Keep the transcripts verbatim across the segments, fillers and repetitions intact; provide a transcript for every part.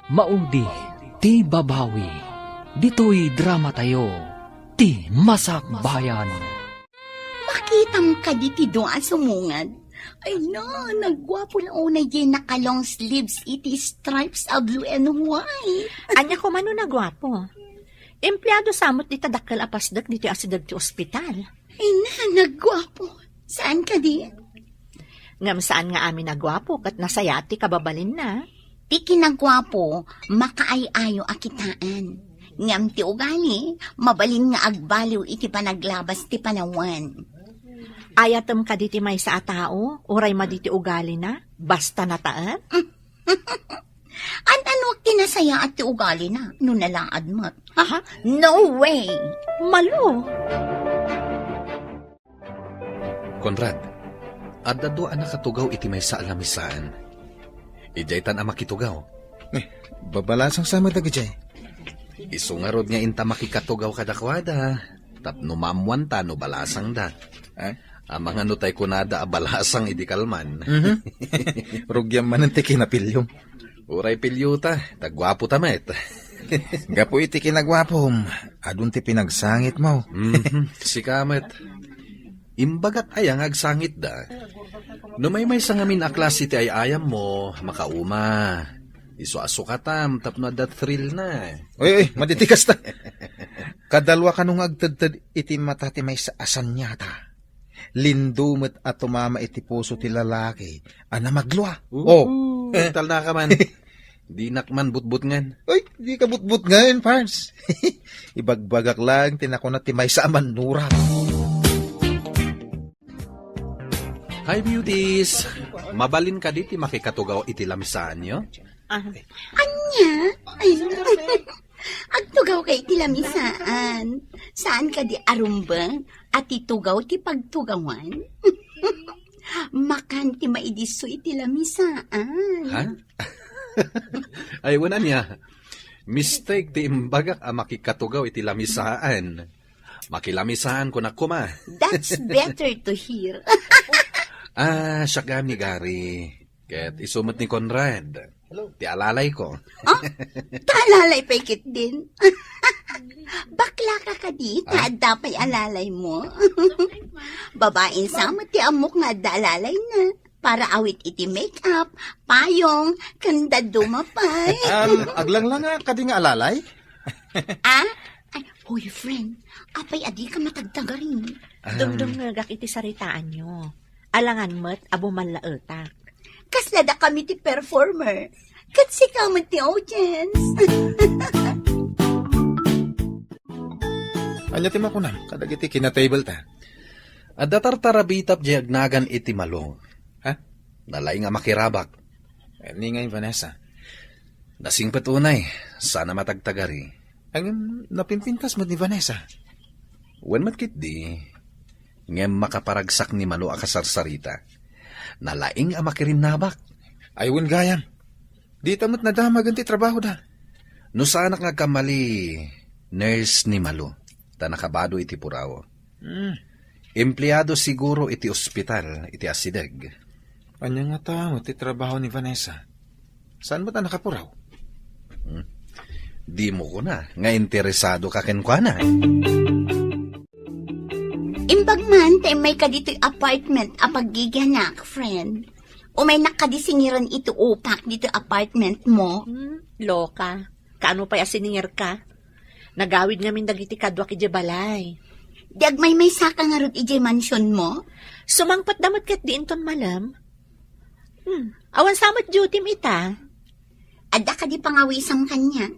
Maudi ti babawi. Ditoy dramatayo, ti Masakbayan. Makitam kadi ti dua a sumungad? Ay na, nagguapo la unay diay naka-long sleeves iti stripes a blue and white. Ania koma no nagguapo? Empleado sa met dita dakkel a pasdek ditoy asideg ti ospital. Ay na, nagguapo. Saan kadi? Ngem saan nga amin a guapo ket nasayaat ti kababalinna. Ti kinaguapo, makaay-ayo a kitaan. Ngem ti ugali, mabalin nga agbaliw iti panaglabas ti panawen. Ayatem kadi ti maysa a tao, uray madi ti ugalina, basta nataen? An-anuak ti nasayaat ti ugalina no nalaad met? Aha? No way! Malo! Conrad, adda dua a nakatugaw iti maysa a lamisaan. Idiaytan a makitugaw. Eh, babalasang sa met dagidiay. Isu ngarud nga inta makikatugaw kadakuada, tapno maammoanta no balasangda. Eh? Amangan no tay kunada a balasang idi kalman. Mhm. Rugiam manen ti kinapiliom. Uray piliota, ta guapota met. Gapu iti kinaguapom, adun ti pinagsangitmo. Mhm, sika met. Imbagak aya nga agsangitda? No maymaysa ngamin a klase ti ay-ayammo, makauma. Isu a sukatam tapno adda thrill na. Oy, oy, madi ti kasta. Kadalua kano nga agtedted iti mata ti maysa a saniata. Lindo met a tumama iti puso ti lalaki a namaglua. Oo, oh. Talna ka man. Dinak man butbutngan. Ay, di ka butbutngan, Pars. Ibagbagak lang ti nakuna ti maysa a mannurat. Hi, beauties! Mabalin kadi ti makikatugaw iti lamisaanyo? Ah. Ania? Ay, agtugaw kay iti lamisaan. Saan kadi a rumbeng a ti tugaw ti pagtugawan? Makan ti maidisso iti lamisaan. Ha? Ay, wen ania. Mistake ti imbagak a makikatugaw iti lamisaan. Makilamisaan ko na kuma. That's better to hear. Ah, siak gayam ni Gary. Ket isu met ni Conrad. Ti alalayko. Ah? Ta alalay pay ketdin? Bakla ka kadi, ta adda pay alalaymo? Babain sa met ti ammok nga adda alalayna. Para awit iti make-up, payong, ken dadduma pay. Um, aglanglanga kadi nga alalay? Ah? Ay, hoy, friend, apay a dika matagtagari? Um, dumdumngegak iti saritaanyo. Alangan met a bumallaetak. Kasla dakami ti performer. Ket sika met ti audience. Ania ti makunam kadagiti kinatable ta? Adda tartarabitap diay agnagan iti Malo. Ha? Nalaing a makirabak. Ni ngay Vanessa? Nasingpet unay, saan a matagtagari. Ngem napimpintas met ni Vanessa. Wen met ketdi, ngem makaparagsak ni Malo a kasarsarita. Nalaing a makirinnabak. Ay, wen gayam. Dita met nadamagen ti trabahoda. No saanak nga agkamali, nurse ni Malo, ta nakabado iti puraw. Hmm. Empleado siguro iti ospital iti asideg. Ania ngata met ti trabaho ni Vanessa? Saan met a nakapuraw? Hmm. Dimo kuna nga interesado ka kenkuana? Imbag man ta immay ka ditoy apartment a paggigianak, friend. Umaynak kadi singiran iti upak ditoy apartment mo? Hmm, loka. Kaano pay a siningir ka? Nagawid ngamin dagiti kaduak idiay balay. Di agmaymaysa ka ngarud idiay mansion mo? Sumangpet da met ketdi inton malem. Hmm, awan sa met duty-m ita? Adda kadi pangawisam kaniak?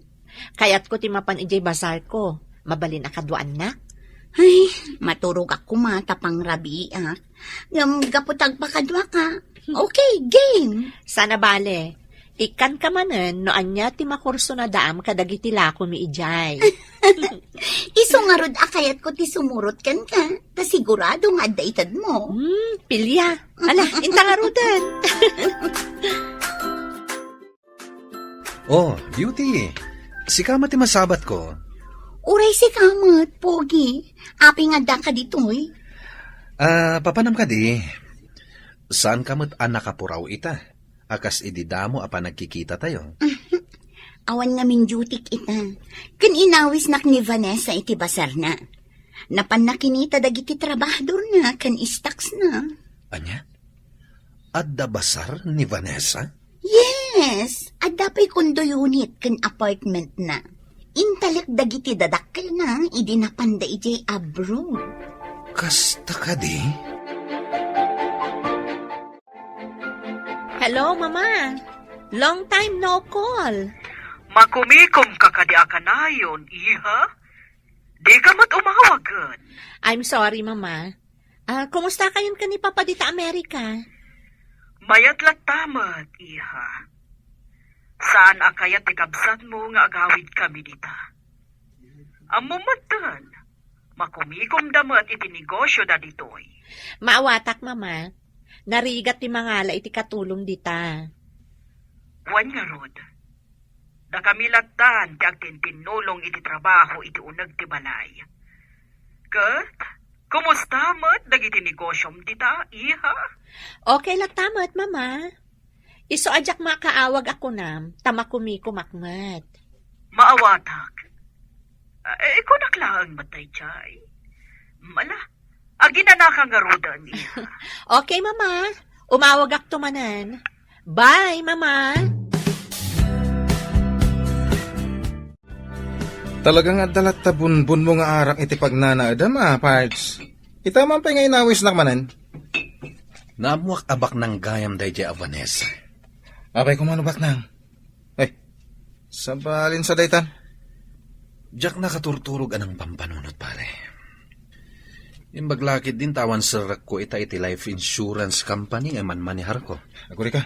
Kayatko ti mapan idiay bazar ko. Mabalin a kaduaannak? Ay, maturogak koma ta pangrabiiak. Ngem gapu ta agpakaduaka. Okay, game. Sana bale. Ikkanka manen no ania ti makurso nadaam kadagiti lakomi idiay. Isu ngarud a kayatko ti sumurot kenka, ta sigurado nga adda itedmo. Hmm, pilia. Ala, inta ngaruden. Oh, Beauty. Sika met ti masabatko. Uray sika met, Pogi. Apay nga addaka ditoy? Ah, papanam kadi? Saan ka met a nakapuraw ita? A kas idi damo a panagkikitatayo. Awan ngamin duty ita. Ken inawisnak ni Vanessa iti bazarna. Napanna kinita dagiti trabahadorna ken stocks-na. Ania? Adda bazar ni Vanessa? Yes, adda pay condo unit ken apartment-na. Intalek dagiti dadakkelna idi napanda idiay abroad. Kasta kadi? Hello, Mama. Long time no call. Makumikom ka kadi a kanayon, iha? Di ka met umawag ket. I'm sorry, Mama. Ah, kumusta kayon ken ni Papa dita Amerika? Mayat latta met, iha. Saan a kayat ti kabsatmo nga agawid kami dita. Ammom metten, makumikomda met iti negosyoda ditoy. Maawatak, Mama. Narigat ti mangala iti katulong dita. Wen ngarud, dakami lattan ti agtintinnulong iti trabaho iti uneg ti balay. Ket, kumusta met dagiti negosyom dita, iha? Okay latta met, Mama. Isu a diak makaawag a kunam, ta makumikomak met. Maawatak. Eh, kunak laeng met daydiay. Mala, aginanaka ngaruden, iha. Okay, Mama. Umawagakto manen. Bye, Mama. Talaga nga adda latta bunbunmo nga arak iti pagnanaedam, a, Pards. Ita man pay nga inawisnak manen. Naammoak a baknang gayam daydiay a Vanessa. Apay koma no baknang? Ay, sabalin sa daytan. Diak nakaturturog a nangpampanunot, pare. Imbag la ketdin ta awan serrekko ita iti life insurance company nga manmaneharko. Agurayka.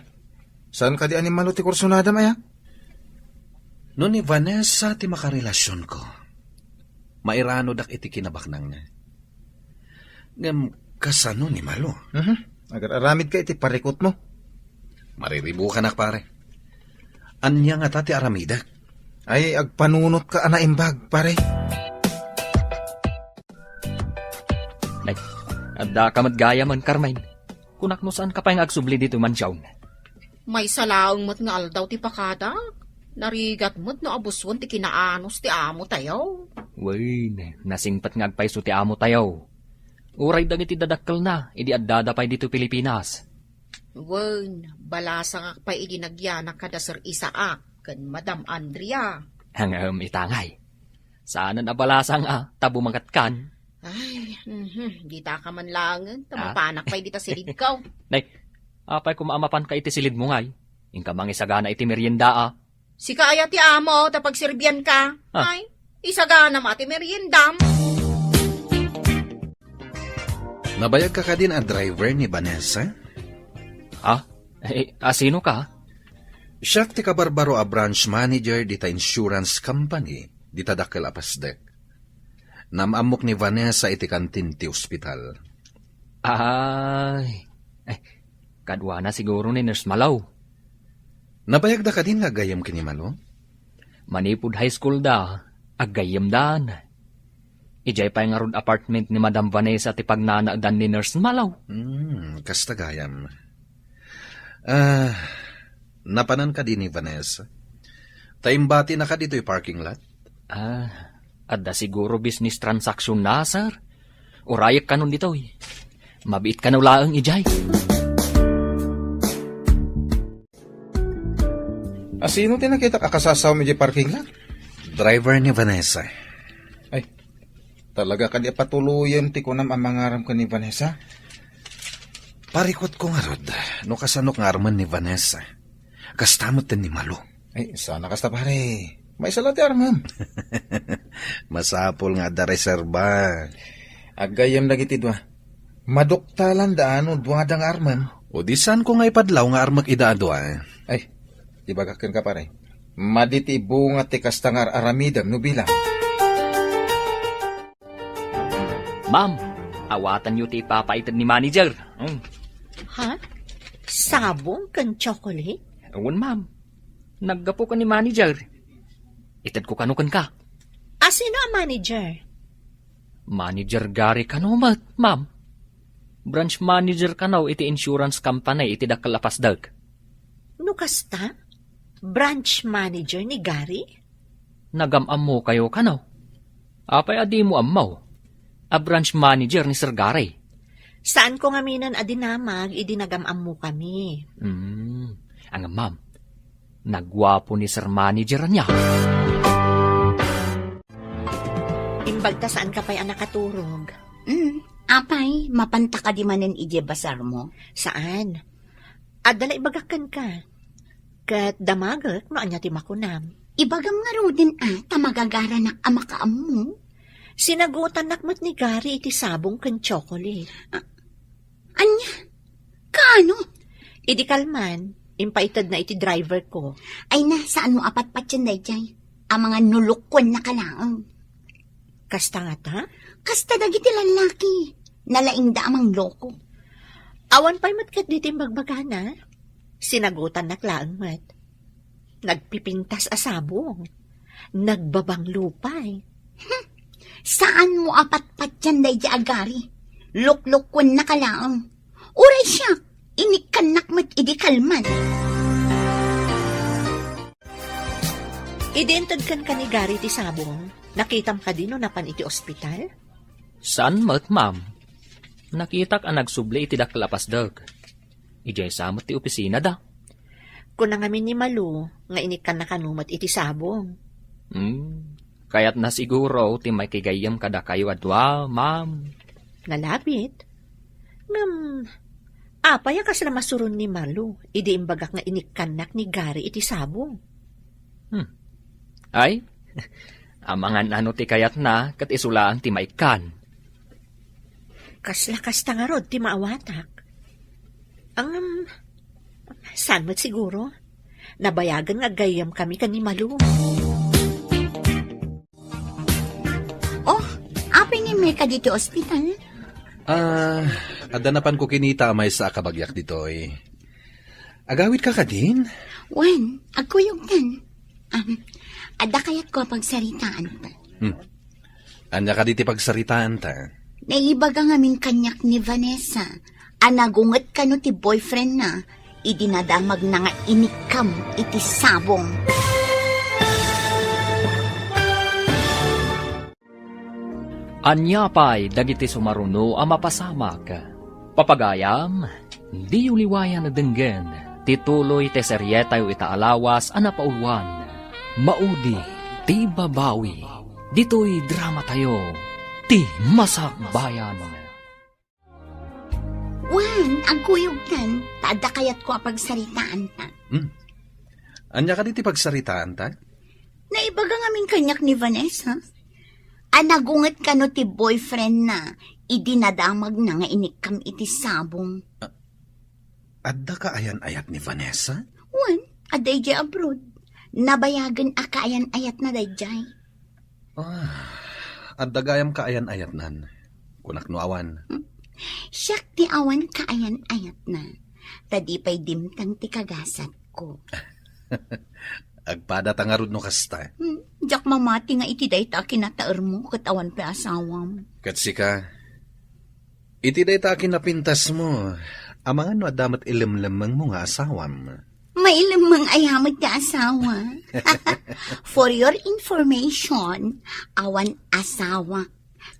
Saan kadi a ni Malo ti kursunadam, aya? No ni Vanessa ti makarelasionko, mairanodak iti kinabaknangna. Ngem kasano ni Malo? Mhm. Agar-aramidka iti parikutmo. Mariribukanak, pare. Ania ngata ti aramidek? Ay, agpanunotka a naimbag, pare. Nay, addaka met gayamen, Carmen. Kunak no saanka pay nga agsubli ditoy mansion. Maysa laeng met nga aldaw ti pakadak. Narigat met no abusuen ti kinaanus ti amo tayo. Wen, nasingpet nga agpayso ti amo tayo. Uray dagiti dadakkelna, idi addada pay ditoy Pilipinas. Wen, balasangak pay idi nagyanak kada Sir Isaac ken Madam Andrea. Ngem ita ngay. Saanen a balasang a, ta bumangatkan. Ay, mhm, ditaka man laengen, ta Ah? mapanak pay dita silidko. Nay, apay koma a mapanka iti silidmo ngay? Inka mangisagana iti merienda, a. Sika aya ti amo, ta pagserbianka. Ah. Ay, isagana ma ti meriendam. Nabayagka kadin a driver ni Vanessa? Ha? Eh, a, sino ka? Siak ti kabarbaro a branch manager dita insurance company, dita dakkel a pasdek. Naam-ammok ni Vanessa iti kantin ti ospital. Ay, eh, kaduana siguro ni Nurse Malo. Nabayagda kadin nga aggayyem ken ni Malo? Manipud high school da, aggayyemdan. Idiay pay ngarud apartment ni Madam Vanessa ti pagnanaedan ni Nurse Malo. Hmm, kasta gayam. Ah, napanan kadi ni Vanessa? Ta imbatinaka ditoy parking lot? Ah, adda siguro business transaction na, sir. Urayek kanon ditoy. Mabiit kano laeng idiay. A, sino ti nakitak a kasasawam idiay parking lot? Driver ni Vanessa. Ay, talaga kadi a patuloyem ti kunam a mangaram ken ni Vanessa? Parikutko ngarud, no kasano nga armen ni Vanessa. Kasta met ken ni Malo. Ay, sana kasta, pare. Maysa la ti armem. Masapul nga adda reserba. Aggayyem dagiti dua. Maduktalan da no duada nga armem. O di saanko nga ipadlaw nga armek ida a dua. Ay, ibagak kenka, pare. Madi ti bunga ti kasta nga ar-aramidem no bilang. Ma'am, awatanyo ti ipapaited ni manager. Mm. Ha? Sabong ken chocolate? Wen, ma'am. Naggapu ken ni manager. Itedko kano kenka. A, sino a manager? Manager Gary kano met, ma'am. Branch manager kano iti insurance company iti dakkel a pasdek. No kasta, Branch manager ni Gary? Nagam-ammokayo kano? Apay a dimo ammo? A branch manager ni Sir Gary. Saanko ngaminen a dinamag idi nagam-ammokami. Hmm. Ngem, ma'am, naguapo ni Sir Manager ania? Imbag ta saanka pay a nakaturog. Hmm. Apay, mapanta kadi manen idiay basarmo? Saan. Adda la ibagak kenka. Ket damagek no ania ti makunam. Ibagam ngaruden a, ta magagaranak a makaammo. Sinagutannak met ni Gary iti sabong ken tsokolate. A-, ania? Kaano? Idi kalman, impaitedna iti driver ko. Ay na, saanmo a patpatien daydiay? Amangan no lukkuennaka laeng. Kasta ngata? Kasta dagiti lallaki. Nalaingda a mangloko. Awan pay met ketdi ti imbagbagana. Sinagutannak laeng met. Nagpipintas a sabong. Nagbabanglo pay. Hmm. Saanmo a patpatien daydiay a Gary? Luklukkuennaka laeng. Uray siak, inikkannak met idi kalman. Idi inted kenka ni Gary ti sabong, nakitam kadi no napan iti ospital? Saan met, ma'am. Nakitak a nagsubli iti dakkel a pasdek. Idiay sa met ti opisinada. Kuna ngamin ni Malu nga inikkanna kano met iti sabong. Hmm, kayatna siguro ti makigayyem kadakayo a dua, ma'am. Nalabit. Ngem, apay a kasla masuron ni Malu idi imbagak nga inikkannak ni Gary iti sabong? Hmm. Ay, amangan no ti kayatna ket isu laeng ti maikkan. Kasla kasta ngarud ti maawatak. Ngem, saan met siguro? Nabayagen nga aggayyemkami ken ni Malu. Oh, apay nga immay kadi ti ospital? Ah, adda napanko kinita a maysa a kabagiak ditoy. Agawidka kadin? Wen, agkuyogtan. Um, adda kayatko a pagsaritaanta. Hmm. Ania kadi ti pagsaritaanta? Naibaga ngamin kaniak ni Vanessa a nagunget kano ti boyfriendna idi nadamagna nga inikkam iti sabong. Ania pay dagiti sumaruno a mapasamak? Papagayam, diyo liwayan a denggen ti tuloy ti serietayo ita a lawas a napauluan, Maudi ti Babawi. Ditoy dramatayo, ti Masakbayan. Wen, agkuyogtan, ta adda kayatko a pagsaritaanta. Hmm. Ania kadi ti pagsaritaanta? Naibaga ngamin kaniak ni Vanessa a nagunget kano ti boyfriendna idi nadamagna nga inikkam iti sabong. A-, adda kaayan-ayat ni Vanessa? Wen, adda idiay abroad. Nabayagen a kaayan-ayatna daydiay. Ah, adda gayam kaayan-ayatnan. Kunak no awan. Hmm. Siak ti awan kaayan-ayatna. Ta di pay dimteng ti kagasatko. Agpada ta ngarud no kasta. Hmm, diak mamati nga iti dayta a kinataermo ket awan pay asawam. Ket sika, iti dayta a kinapintasmo, amangan no adda met ilemlemmengmo nga asawam. Mailemmeng aya met ti asawa. For your information, awan asawa.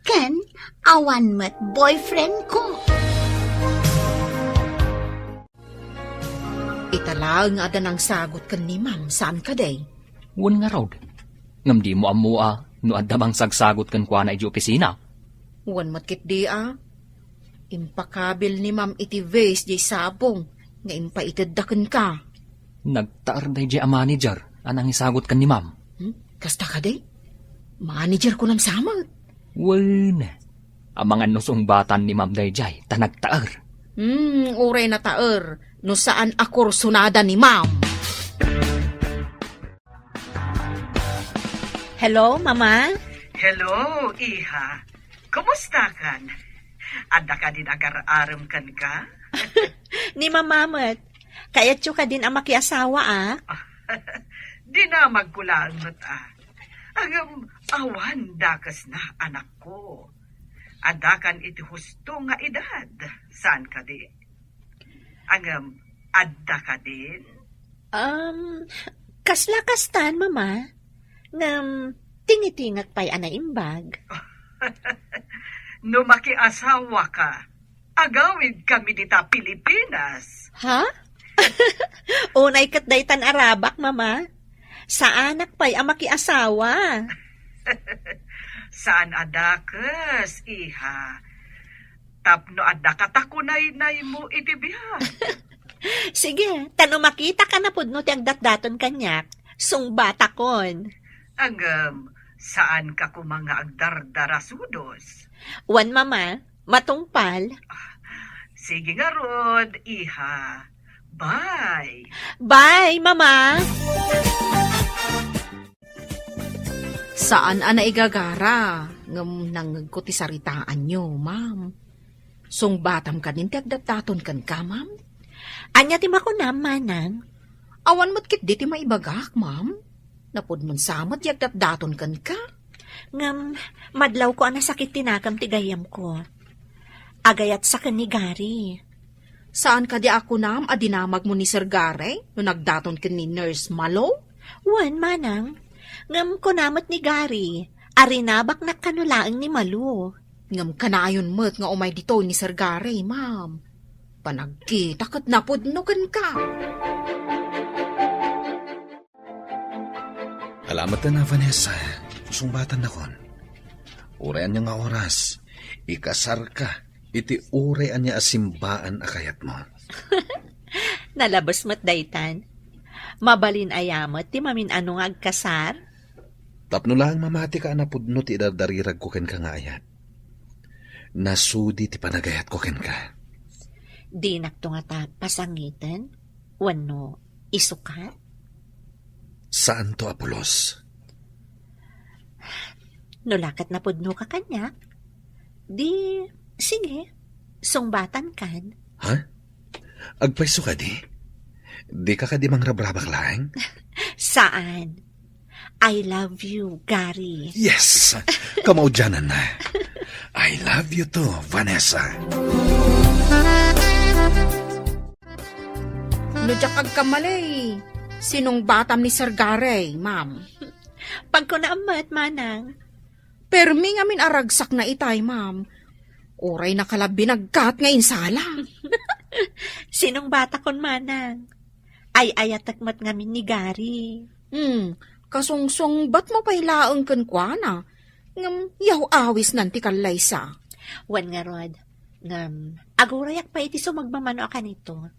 Ken awan met boyfriend ko. Ita laeng nga adda nangsagot ken ni Ma'am, saan kadi? Wen ngarud. Ngem dimo ammo a no adda mangsagsagot kenkuana idiay opisina? Wen met ketdi a. Impakabil ni Ma'am iti vase diay sabong nga impaitedda kenka. Nagtaer daydiay a manager a nangisagot ken ni Ma'am. Hmm? Kasta kadi? Manager ko namsamet. Wen, amangan no sungbatan ni Ma'am daydiay ta nagtaer. Hmm, uray nataer no saan a kursonada ni Ma'am. Hello, Mama? Hello, iha. Kumustakan? Adda kadin agar-arem kenka? Ni Mama met. Kayatyo kadin a makiasawa, a? Dinamagko laeng met, a. Ngem, awan dakesna, anakko. Addakan iti husto nga edad, saan kadi? Ngem, adda kadin? Um, Kasla kastan, Mama. Ngem, tingitingak pay a naimbag. No makiasawa ka, agawid kami dita Pilipinas. Ha? Unay ket daytan a rabak, Mama. Saanak pay a makiasawa. Saan a dakes, iha. Tapno adda katakunaynaymo iti biag. Sige, ta no makitaka napudno ti agdatdaton kaniak, sungbatakon. Ngem, saanka koma nga agdardarasudos? Wen, Mama, matungpal. Sige ngarud, iha. Bye. Bye, Mama. Saan a naigagara, ngem nangngegko ti saritaanyo, ma'am. Sungbatam kadin ti agdatdaton kenka, ma'am? Ania ti makunam, Manang? Awan met ketdi ti maibagak, ma'am. Napudnon sa met ti agdatdaton kenka. Ngem, madlawko a nasakit ti nakam ti gayyemko. Agayatsa ken ni Gary. Saan kadi a kunam a dinamagmo ni Sir Gary no nagdaton ken ni Nurse Malo? Wen, Manang. Ngem kuna met ni Gary, a rinabaknak kano laeng ni Malo. Ngem kanayon met nga umay ditoy ni Sir Gary, ma'am. Panagkita ket napudno kenka. Ala met a, Vanessa, sungbatannakon. Uray ania nga oras, ikasarka iti uray ania a simbaan a kayatmo. Nalabes met daytan. Mabalin aya met ti mamin-ano nga agkasar? Tapno laeng mamatika a napudno ti idardariragko kenka nga ayat. Nasudi ti panagayatko kenka. Dinakto ngata pasangiten wenno isukat? Saanto a pulos. No la ket napudnoka kaniak, di, sige, sungbatankan. Ha? Agpayso kadi? Dika kadi mangrabrabak laeng? Saan? I love you, Gary. Yes! Kamaudiananna. I love you too, Vanessa. No diak agkamali, sinungbatam ni Sir Gary, ma'am. Pagkunaam met, Manang. Permi ngamin a ragsakna itay, ma'am. Uray nakalabbi nagkat nga insala. Sinungbatakon, Manang. Ay-ayatek met ngamin ni Gary. Hmm, kasungsungbatmo pay laeng kenkuana. Ngem yaw-awisnan ti kallaysa. Wen ngarud, ngem agurayak pay iti sumagmamano a kanito.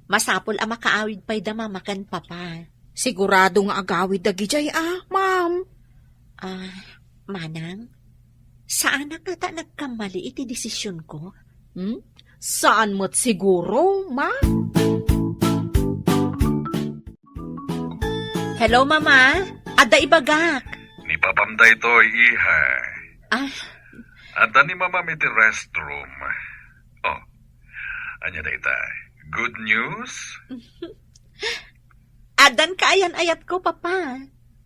Masapul a makaawid pay da Mama ken Papa. Sigurado nga agawid dagidiay a, ma'am. Ah, Manang, saanak ngata nagkamali iti desisionko? Hmm? Saan met siguro, ma? Hello, Mama. Adda ibagak. Ni Papam daytoy, iha. Ah. Adda ni Mamam iti restroom. Oh, ania dayta? Good news? Addan kaayan-ayatko, Papa.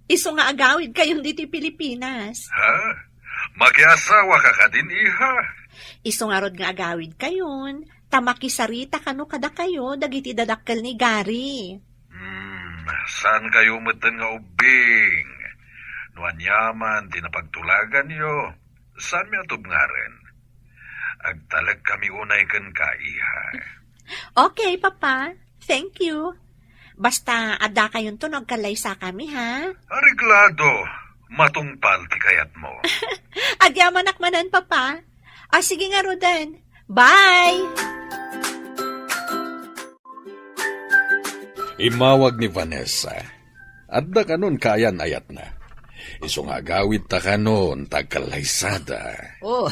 Isu nga agawidkayon ditoy Pilipinas. Ha? Makiasawa ka kadin, iha? Isu ngarud nga agawidkayon, ta makisarita kano kadakayo dagiti dadakkel ni Gary. Hmm, saan kayo metten nga ubbing? No aniaman ti napagtulaganyo, saanmi a tubngaren. Agtalek kami unay kenka, iha. Okay, Papa. Thank you. Basta, adda kayonto no agkallaysa kami, ha? Areglado. Matungpal ti kayatmo. Agyamanak manen, Papa. Ah, sige ngaruden. Bye! Immawag ni Vanessa. Adda kanon kaayan-ayatna. Isu nga agawidta kanon ta agkallaysada. Oh,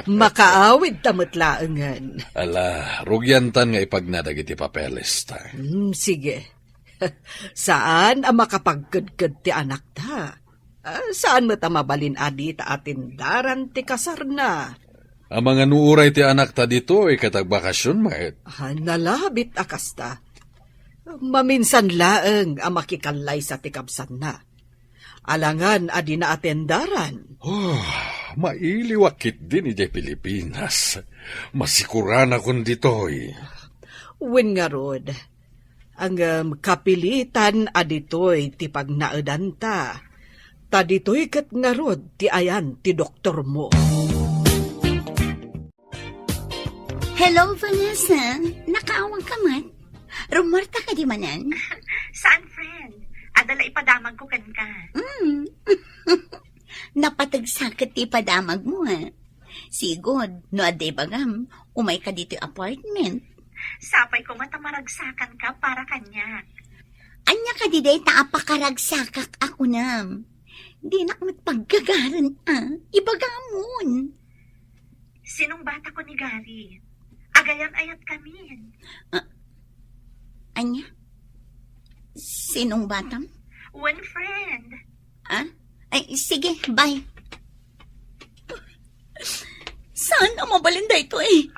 makaawidta met laengen. Ala, rugiantan nga ipagna dagiti papelesta. Hmm, sige. Saan a makapagkedked ti anakta? Ah, saan met a mabalin a dita atendaran ti kasarna? Amangan no uray ti anakta ditoy ket agbakasion met. Ah, nalabit a kasta. Maminsan laeng a makikallaysa ti kabsanna. Alangan a dina atendaran. Oh, mailiwak ketdin idiay Pilipinas. Masikuranakon ditoy. Wen ngarud, Ngem kapilitan a ditoy ti pagnaedanta. Ta ditoy ket ngarud ti ayan ti doktormo. Hello, Vanessa. Nakaawag ka met? Rummuarta kadi manen? Saan, friend? Adda la ipadamagko kenka. Mm. Napateg sa ket ti ipadamagmo, ha? Sigud, no adda ibagam, umayka ditoy apartment. Sapay koma ta maragsakanka para kaniak. Ania kadi dayta a pakaragsakak a kunam? Dinak met paggagaren, a. Ibagamon. Sinungbatko ni Gary. Agayam-ayatkamin. Ah, ania? Sinungbatam? One friend. Ah? Ay, sige, bye. Saan a mabalin daytoy?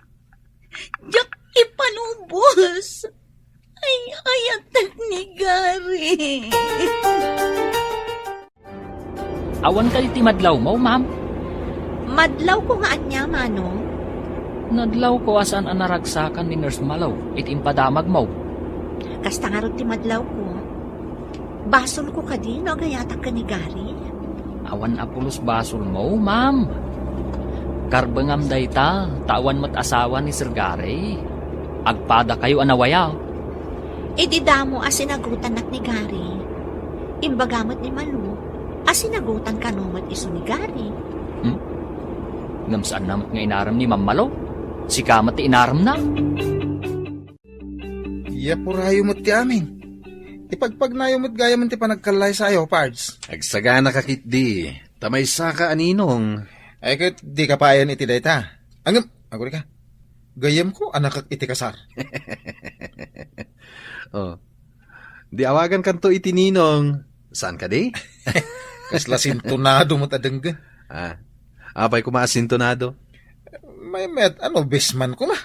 Diak ipanubos. Ay, ayatek ni Gary. Awan kadi ti madlawmo, ma'am? Madlawko nga ania, Manong? Nadlawko a saan a naragsakan ni Nurse Malo iti impadamagmo. Kasta ngarud ti madlawko. Basolko kadi no agayatak ken ni Gary? Awan a pulos basolmo, ma'am. Karbengam dayta, ta awan met asawa ni Sir Gary. Agpadakayo a nawaya. Idi damo a sinagutannak ni Gary, imbaga met ni Malo a sinagutan kano met isu ni Gary. Hmm? Ngem saanna met nga inarem ni Ma'am Malo? Sika met ti inaremna. Yapurayo met ti amin. Ipagpagnayo met gayam ti panagkallaysayo, Pards. Agsaganaka ketdi, ta maysaka a ninong. Ay ket, dika payen iti dayta. Ngem, agurika. Gayyemko a nakek iti kasar. Oh. Di awagankanto iti ninong. Saan kadi? Kasla sintonado met a denggen. Ah. Apay koma a sintonado? Maymayat, ano, best man koma.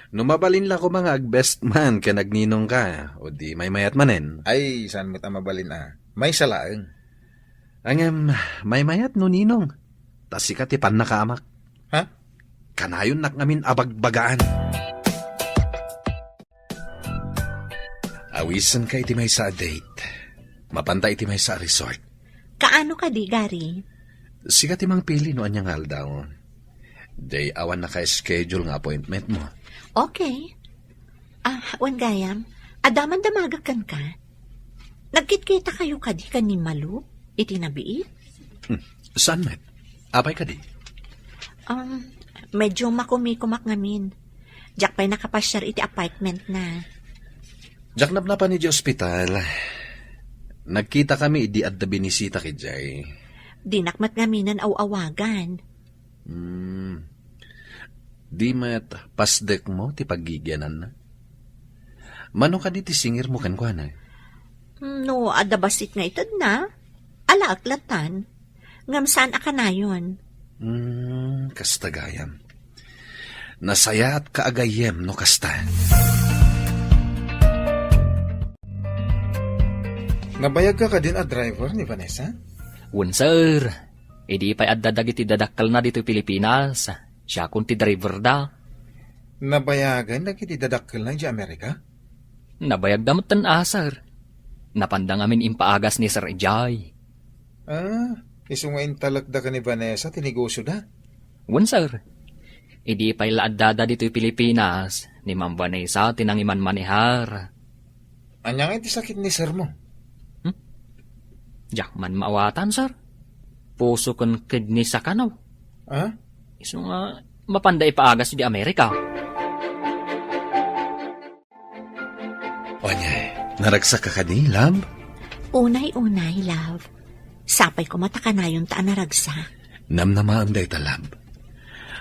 No mabalin la koma nga ag-best man ken agninongka, o di maymayat manen. Ay, saan met a mabalin a? Maysa laeng. Ngem, maymayat no ninong. Ta sika ti pannakaamak. Ha? Kanayonnak ngamin a bagbagaan. Awisenka iti maysa a date. Mapanta iti maysa a resort. Kaano kadi, Gary? Sika ti mangpili no ania nga aldaw. Day awan naka-schedule nga appointment mo. Okay. Ah, wen gayam, adda man damagek kenka. Nagkitkitakayo kadi ken ni Malo iti nabiit? Hmm. Saan met? Apay kadi? Um, medyo makumikumak ngamin. Diak pay nakapasiar iti apartment na. Diak napnapan iti ospital. Nagkita kami idi adda binisita idiay. Dinak met ngaminen aw-awagan. Hmm. Di met pasdekmo ti paggigiananna? Mano kadi ti singirmo kenkuana? No adda bassit nga itedna, alaek latan. Ngem saan a kanayon. Hmm, kasta gayam. Nasayaatka a gayyem no kasta. Nabayagka kadin a driver ni Vanessa? Wen, sir. Idi pay adda dagiti dadakkelna ditoy Pilipinas, siakon ti driverda. Nabayagan dagiti dadakkelna idiay Amerika? Nabayagda metten a, sir. Napanda ngamin impaagas ni Sir idiay. Ah, isu nga intalekda ken ni Vanessa ti negosioda? Wen, sir. Idi pay la addada ditoy Pilipinas, ni Ma'am Vanessa ti nangimanmanehar. Ania nga iti sakit ni sir mo? Hmm? Diak man maawatan, sir. Puso ken kidney sa kanaw. Ah? Isu nga mapanda ipaagas idi Amerika. Ania, naragsak ka kadi, love? Unay-unay, love. Sapay koma ta kanayonta a naragsak. Namnamaem dayta, love.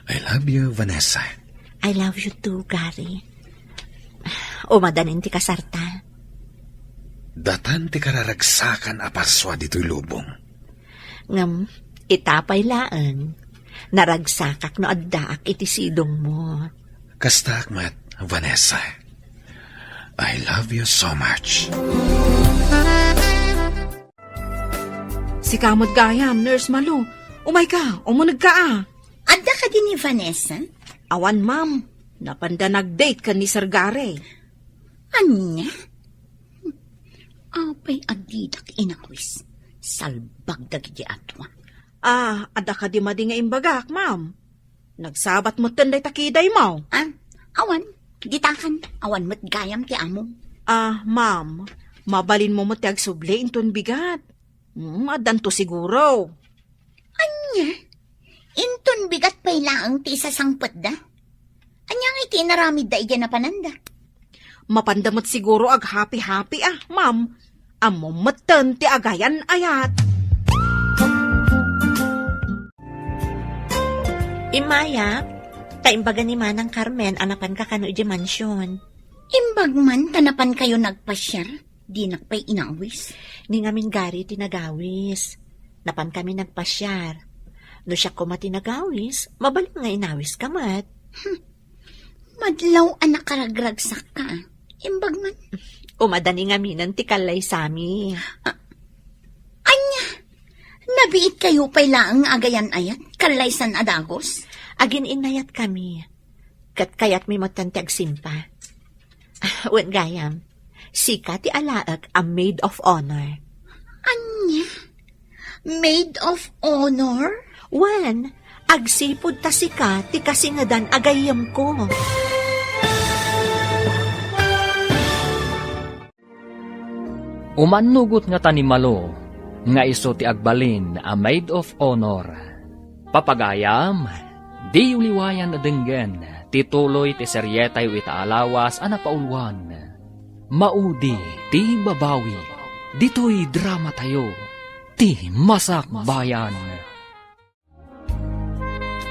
I love you, Vanessa. I love you too, Gary. Umadanin ti kasarta. Datan ti kararagsakan a parsua ditoy lubong. Ngem, ita pay laeng, naragsakak no addaak iti sidongmo. Kastaak met, Vanessa. I love you so much. Sika met gayam, Nurse Malu. Umayka, umunegka a. Adda kadi ni Vanessa? Awan, ma'am. Napanda nag-date ken ni Sir Gary. Ania? Apay a didak inawis? Salbag dagiti atoa. Ah, adda kadi madi nga imbagak, ma'am? Nagsabat metten dayta kidaymo. Ah, awan. Ditakan, awan met gayam ti amo. Ah, ma'am, mabalinmo met ti agsubli inton bigat. Hmm, addanto siguro. Ania? Inton bigat pay laeng ti isasangpetda? Ania nga iti inaramidda idiay napananda? Mapanda met siguro aghapi-hapi a, ma'am. Ammom metten ti agayan-ayat. Immayak, ta imbaga ni Manang Carmen a napanka kano idiay mansion. Imbag man ta napankayo nagpasiar, dinak pay inawis. Ni ngamin gari ti nagawis. Napankami nagpasiar. No siak koma ti nagawis, mabalin nga inawiska met. Hmm. Madlaw a nakaragragsakka. Imbag man. Umada ni ngaminen ti kallaysami. Ah, ania? Nabiitkayo pay laeng nga agayan-ayat, kallaysan a dagus? Agin-innayatkami. Ket kayatmi metten ti agsimpa. Wen gayam, sika ti alaek a maid of honor. Ania? Maid of honor? Wen, agsipud ta sika ti kasingedan a gayyemko. Umannugot nga tanimalo nga isu ti agbalin a maid of honor. Papagayam, diyo liwayan a denggen ti tuloy ti serietayo ita a lawas a napauluan, Maudi ti Babawi. Ditoy dramatayo, ti Masakbayan.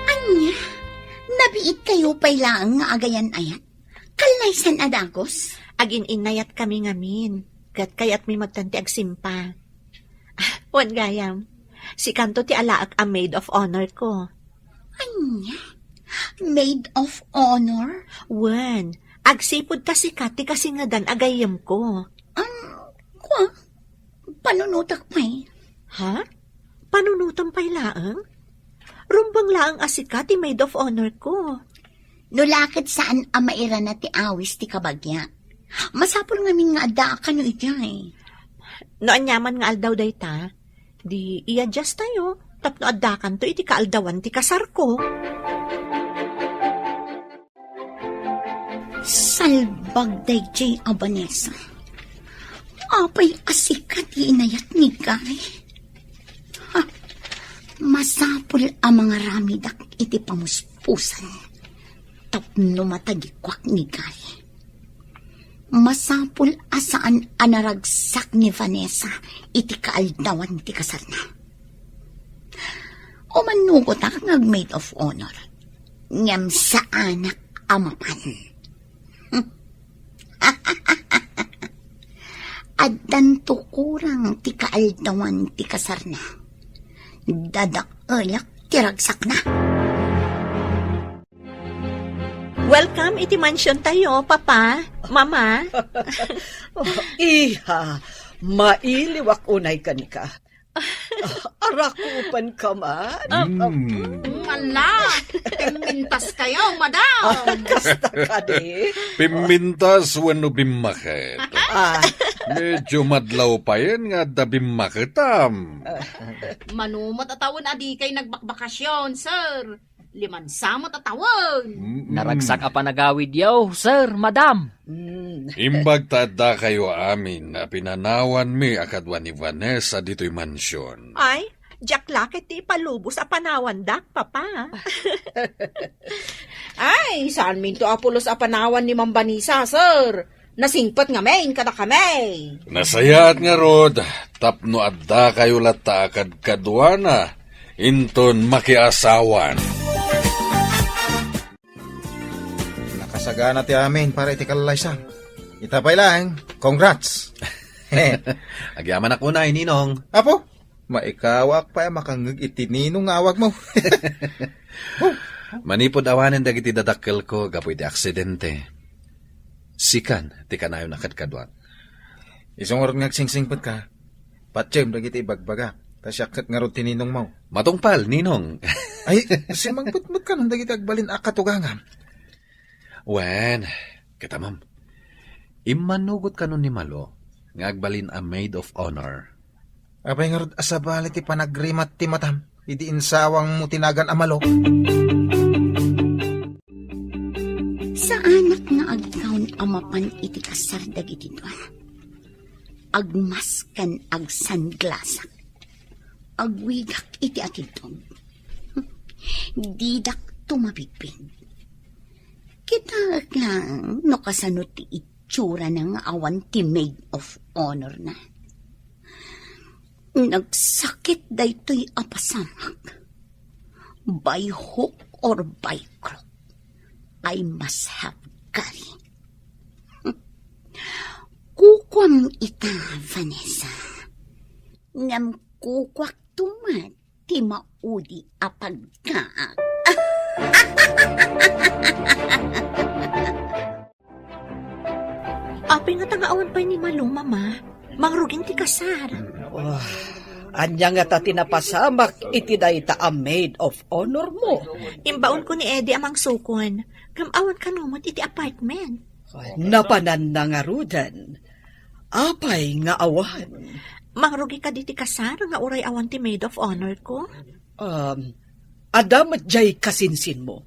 Ania? Nabiitkayo pay laeng nga agayan-ayat? Kallaysan a dagus? Agin-innayatkami ngamin, ket kayatmi metten ti agsimpa. Wen gayam, sikanto ti alaek a maid of honor ko. Ania? Maid of honor? Wen, agsipud ta sika ti kasingedan a gayyemko. Am, kua? Panunotek pay. Ha? Panunotem pay laeng? Rumbeng laeng a sika ti maid of honor ko. No la ket saan a mairana ti awis ti kabagia, masapul ngamin nga addaak kano idiay. No aniaman nga aldaw dayta, di i-adjust tayo tapno addakanto iti kaaldawan ti kasarko. Salbag daydiay a Vanessa. Apay a sika ti inayat ni Guy? Ha? Masapul a mangaramidak iti pamuspusan tapno matagikuak ni Guy. Masapul a saan a naragsak ni Vanessa iti kaaldawan ti kasarna. Umannugotak nga ag-maid of honor, ngem saanak a mapan. Addanto kurang ti kaaldawan ti kasarna. Dadaelak ti ragsakna. Welcome iti mansion tayo, Papa, Mama. Oh, iha, mailiwak unay kanika. Arakupan ka man? Mm. Ala, pimmintas kayo, madam. Ah, kasta kadi. Pimmintas wenno bimmaket? Ah. Medyo madlaw payen nga adda bimmaketam. Manumat a tawen a dikay nagbakbakasyon, sir. Limansa met a tawen. Mm-mm. Naragsak a panagawidyo, sir, madam. Mm. Imbag ta addakayo amin a pinanawanmi a kadua ni Vanessa ditoy mansion. Ay, diak la ket ti ipalubos a panawandak, Papa. Ay, saanminto a pulos a panawan ni Ma'am Vanessa, sir. Nasingpet ngamin kadakami. Nasayaat ngarud, tapno addakayo latta a kadkaduana inton makiasawan. Nakasagana ti amin para iti kallaysa. Ita pay laeng, congrats. Agyamanak unay, Ninong. Apo, maikawak pay a makangngeg iti Ninong nga awagmo. Manipud awanen dagiti dadakkelko gapu iti aksidente, sikan ti kanayon a kadkaduak. Isu ngarud nga agsingsingpet ka, patiem dagiti ibagbaga, ta siak ket ngarud ti ninongmo. Matungpal, Ninong. Ay, simmangpet met kanon dagiti agbalin a katugangam. Wen, ket ammom, Immanugot kano ni Malo nga agbalin a maid of honor. Apay ngarud a sabali ti panagrimat ti matam idi insawangmo ti nagan a Malo? Saanak nga agkaon a mapan iti kasar dagiti dua. Agmask ken agsanglasak. Agwigak iti atidtog. Didak tumabigpig. Kitaek lang no kasano ti itsurana nga awan ti maid of honor na. Nagsakit daytoy a pasamak. By hook or by crook, I must have Gary. Kukuam ita, Vanessa. Ngem kukuak tuman ti maudi a pagkaak. Apay ngata nga awan pay ni Malo, Mama? Mangrugin ti kasar. Ah, ania ngata ti napasamak iti dayta a maid of honor mo? Imbaonko ni Eddie a mangsukon. Ngem awan kano met iti apartment. Ay, napananna ngaruden. Apay nga awan? Mangrugi kadi ti kasar nga uray awan ti maid of honor ko? Um, adda met diay kasinsinmo.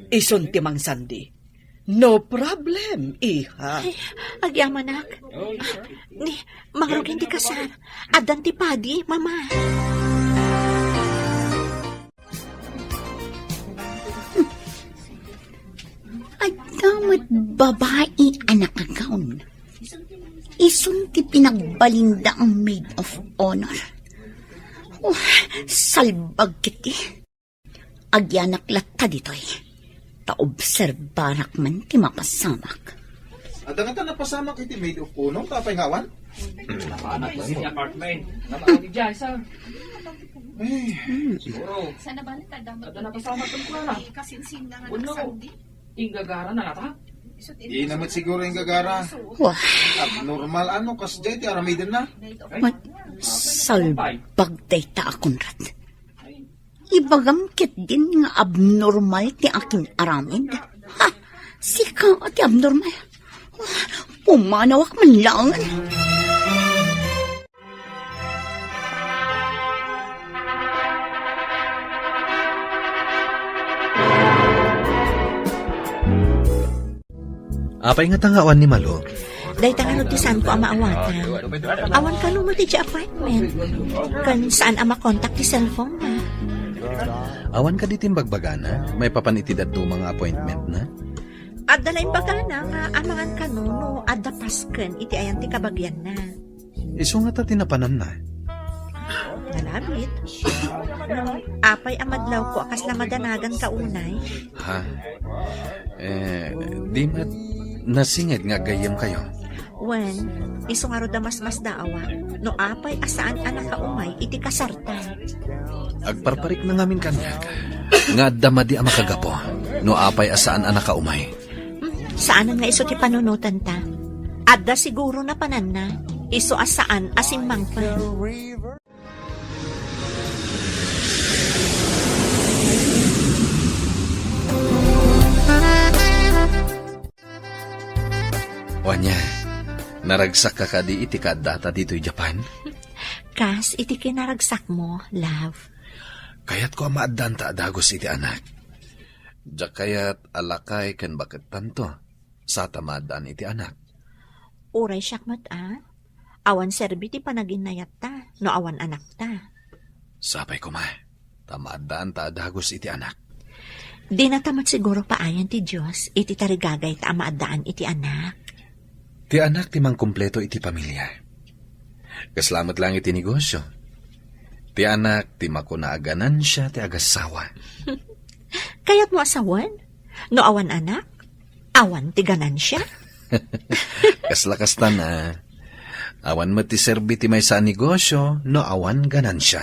Isun ti mangsandi. No problem, iha. Ay, agyamanak. Ni, mangrugin ti kasar. Addan ti padi, Mama. Adda met babai a nakagawn. Isun ti pinagbalinda a maid of honor. Oh, salbag kiti. Agyanak latta ditoy. Ta obserbarak man ti mapasamak. Adda ngata napasamak iti maid of honor, ta apay nga awan? Napanak lang iti apartment. Namaagi dyan, sir. Ay. Siguro. Adda napasamak ken kuana. Wenno, inggagara na ngata? Di na met siguro inggagara. Wah. Abnormal ano, kasdiay ti aramidenna. Ay. Mat-, salbag dayta a Conrad. Ibagam ketdin nga abnormal ti akin-aramid. Ha? Sika ti abnormal? Pumanawak man laeng. Apay ngata nga awan ni Malo? Dayta ngarud ti saanko a maawatan. Awan kano met idiay apartment. Ken saan a makontak ti cellphone na. Awan kadi ti imbagbagana maipapan iti dadduma nga appointment na? Adda la imbagana nga amangan kano no adda pasken iti ayan ti kabagianna. Isu ngata ti napananna. Nalabit. Apay a madlawko a kasla madanagan ka unay? Ha? Eh, di met nasinged nga aggayyemkayo? Wen, isu ngarud a masmasdaawak no apay a saan a nakaumay iti kasarta. Agparparikna ngamin kaniak nga adda madi a makagapu no apay a saan a nakaumay. Hmm, saanen nga isu ti panunotanta. Adda siguro napananna, isu a saan a simmangpet. O ania, naragsakka kadi iti kaaddata ditoy Japan? Kas iti kinaragsakmo, love. Kayatko a maaddaanta a dagus iti anak. Diak kayat a lakay ken bakettanto, sa ta maaddaan iti anak. Uray siak met a, awan serbi ti panaginnayatta no awan anakta. Sapay koma, ta maaddaanta a dagus iti anak. Dinata met siguro paayan ti Dios iti tarigagayta a maaddaan iti anak. Ti anak ti mangkumpleto iti pamilia. Kasla met laeng iti negosio. Ti anak ti makuna a ganansia ti agassawa. Kayatmo a sawen? No awan anak, awan ti ganansia? Kasla kasta na. Awan met ti serbi ti maysa a negosio no awan ganansia.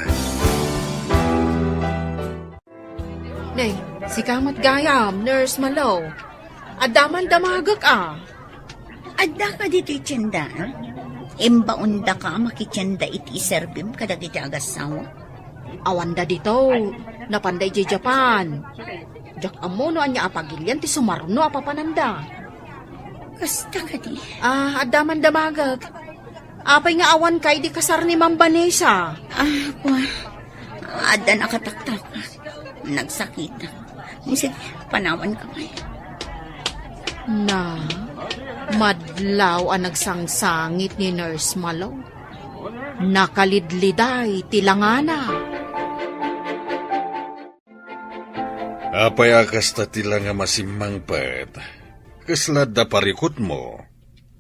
Nay, sika met gayam, Nurse Malo. Adda man damagek a. Adda ka ditoy tienda, a? Imbaondaka a makitienda iti iserbim kadagiti agassawa? Awanda dito. Napanda idiay Japan. Diak ammo no ania a pagilian ti sumarno a papananda. Kasta kadi? Ah, adda man damagek. Apay nga awanka idi kasar ni Ma'am Vanessa? Ah, kua. Adda nakataktak. Nagsakit. Sige, panawan ka pay. Na, madlaw a nagsangsangit ni Nurse Malo. Nakalidliday ti langana. Apay a kasta ti langa masimmangpet? Kasla adda parikutmo?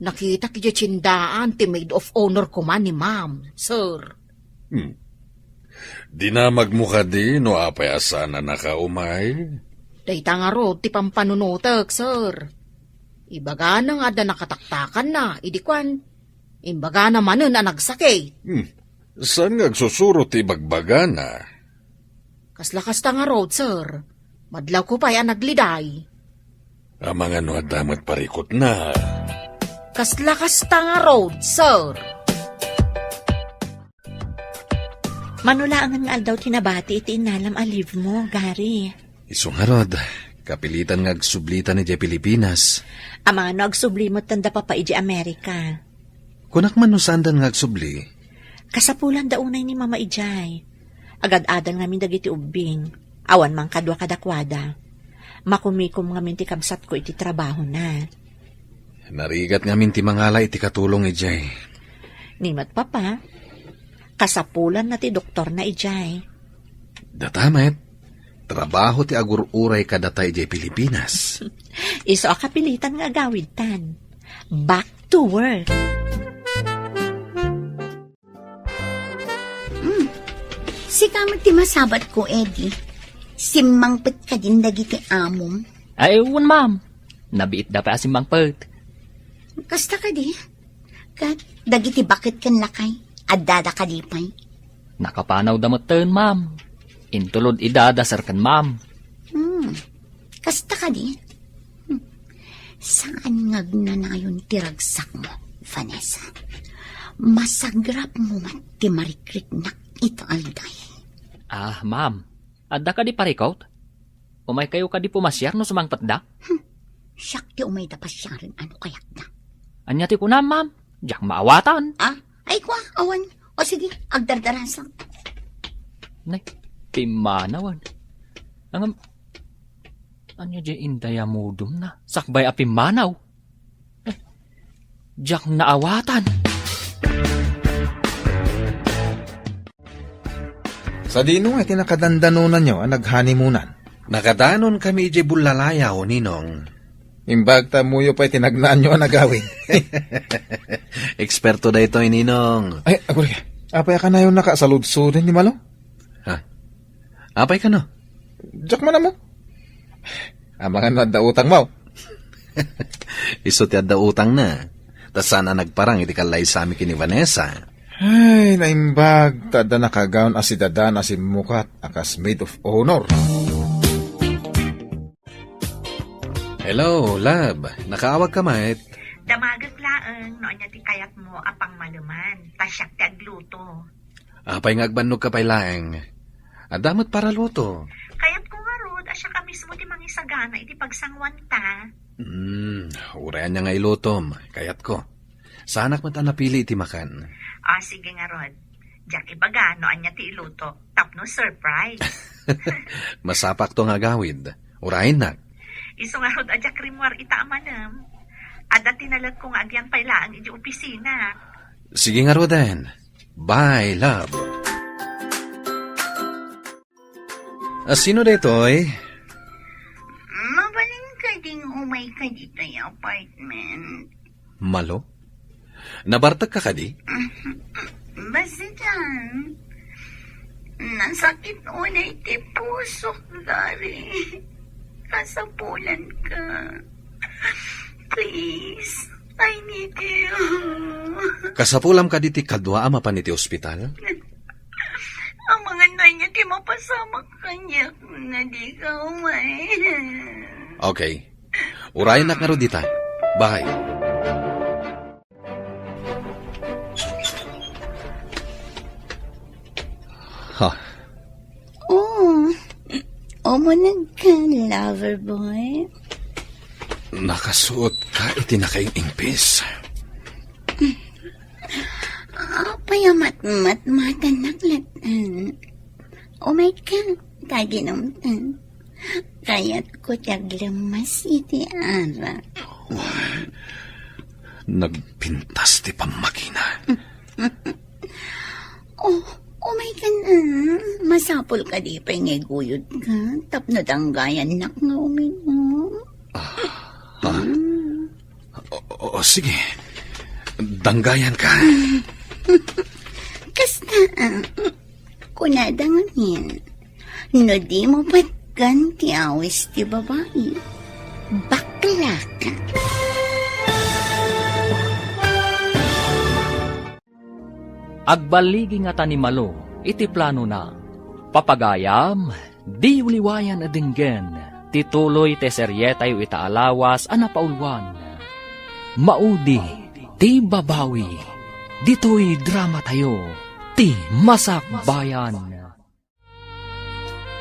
Nakitak idiay tiendaan ti maid of honor koma ni Ma'am, sir. Hmm. Dinamagmo kadi no apay a saan a nakaumay? Dayta ngarud ti pampanunotek, sir. Ibagana nga adda nakataktakanna, idi kuan, imbagana manen a nagsakit. Hmm. Saan nga agsusuro ti ibagbagana? Kasla kasta ngarud, sir. Madlawko pay a nagliday. Amangan no adda met parikutna. Kasla kasta ngarud, sir. Mano laengen nga aldaw ti nabati iti innalam a leave mo, Gary? Isu ngarud, kapilitan nga agsublitan idiay Pilipinas. Amangan no agsubli met da papa idiay Amerika. Kunak man no saandan nga agsubli? Kasapulan da unay ni Mama idiay. Agad-adal ngamin dagiti ubbing. Awan man kadua kadakuada. Makumikom ngamin ti kabsatko iti trabahona. Narigat ngamin ti mangala iti katulong idiay. Ni met papa, kasapulanna ti doktorna idiay. Data met, trabaho ti agur-uray kadata idiay Pilipinas. Isu a kapilitan nga agawidtan. Back to work. Hmm. Sika met ti masabatko, Eddie. Simmangpet kadin dagiti amom? Ay, wen, ma'am. Nabiitda pay a simmangpet. Kasta kadi? Ket dagiti baket ken lakay, addada kadi pay? Nakapanawda metten, ma'am. Intulod ida da sir ken ma'am. Hmm. Kasta kadi? Hmm. Saan nga agnanayon ti ragsakmo, Vanessa. Masagrapmo met ti marikriknak ita aldaw. Ah, ma'am. Adda kadi parikut? Umaykayo kadi pumasiar no sumangpetda? Hmm. Siak ti umayda pasiaren, ano kayatna? Ania ti kunam, ma'am? Diak maawatan. Ah, ay kua, awan. O sige, agdardarasak. Nay, pimmanawan. Ngem, ania diay indayamudumna? Sakbay a pimmanaw. Ay, diak naawatan. Sadino nga iti nakadandanonanyo a naghanimoonan? Nakadanonkami idiay Bulalayaw, Ninong. Imbag ta ammoyo pay ti nagnaanyo a nagawid. Eksperto daytoy, Ninong. Ay, aguray. Apay a kanayonnaka a saludsoden ni Malo? Ha? Apay kano? Diak man ammo. Amangan no adda utangmo. Isu ti adda utangna. Ta saan a nagparang iti kallaysami ken ni Vanessa. Ay, naimbag, ta adda nakagaon a sidadan a simmukat a kas maid of honor. Hello, love. Nakaawagka met? Damagek laeng no ania ti kayatmo a pangmaleman. Ta siak ti agluto. Apay nga agbannogka pay laeng? Adda met paraluto. Kayatko ngarud a siak a mismo ti mangisagana iti pagsanguanta. Hmm, uray ania nga ilutom, kayatko. Saanak met a napili iti makan. Ah, sige ngarud. Diak ibaga no ania ti iluto, tapno surprise. Masapakto nga agawid. Urayennak. Isu ngarud a diak rimmuar ita a manem. Adda ti naletko nga agyan pay laeng iti opisina. Sige ngaruden. Bye, love. A, sino daytoy? Mabalin kading umayka ditoy apartment? Malo? Nabartekka kadi? Basta diay. Nasakit unay ti pusok, Gary. Kasapulanka. Please, I need you. Kasapulam kadi ti kadua a mapan iti ospital? Amangan no ania ti mapasamak kaniak no dika umay. Okay. Urayennak ngarud dita. Bye. Ha? Oh, umuneg ka, lover boy. Nakasuot ka iti nakaing-ingpis. Apay a matmatmatannak latta? Umay ka, ta ginumtan. Kayatko ti aglemmes iti arak. Nagpintas ti pammakina. Oh, umay ka na. Masapul kadi pay nga iguyod ka tapno danggayannak nga uminom. Ah, ah. Mm. O, o, sige. Danggayan ka. Kasta, ah. Kunada ngamin, no di mo patgan ti awis ti babai, bakla ka. Agballigi ngata ni Malo iti planona. Papagayam, diyo liwayan a denggen ti tuloy ti serietayo ita a lawas a napauluan. Maudi ti babawi. Ditoy dramatayo, ti Masakbayan.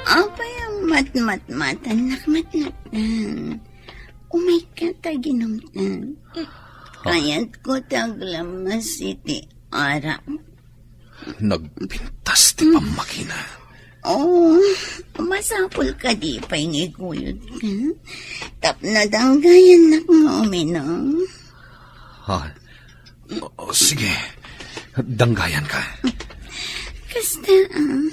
Apay a matmatmatannak matmattan? Umay ka ta ginumtan. Kayatko ti aglemmes iti arak. Nagpintas ti pammakina. Oh, masapul kadi pay nga iguyod ka tapno danggayannak nga uminom. Ha? O, o, sige. Danggayan ka. Kasta, ah.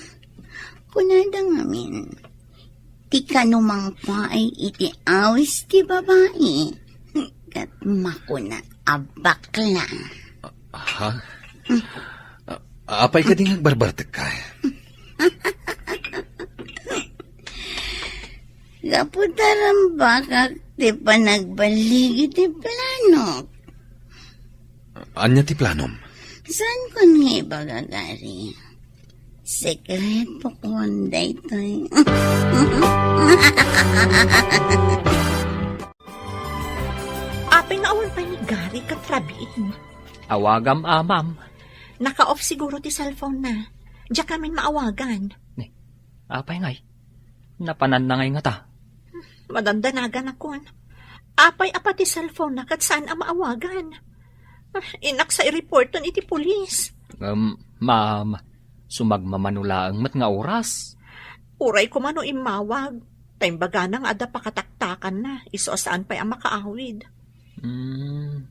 Kunada ngamin, ti kano mangpaay iti awis ti babai, ket makuna a bakla. Ha? A-, apay kadi nga agbarbartek ka? Gapu ta rambakak ti panagballig iti planok. Ania ti planom? Saan ko nga ibaga, Gary? Sekreto kon daytoy. Apay nga awan pay ni Gary ket Rabin? Awagam, a, ma'am. Naka-off siguro ti cellphone na. Diak amin maawagan. Ni, apay ngay? Napananna ngay ngata? Madandanaganakon. Apay a pati cellphone na ket saan a maawagan? Ah, innak sa i-reporton iti pulis. Um, ma'am, sumagmamano laeng met nga oras. Uray koma no immawag, ta imbagana nga adda pakataktakanna, isu a saan pay a makaawid. Hmm.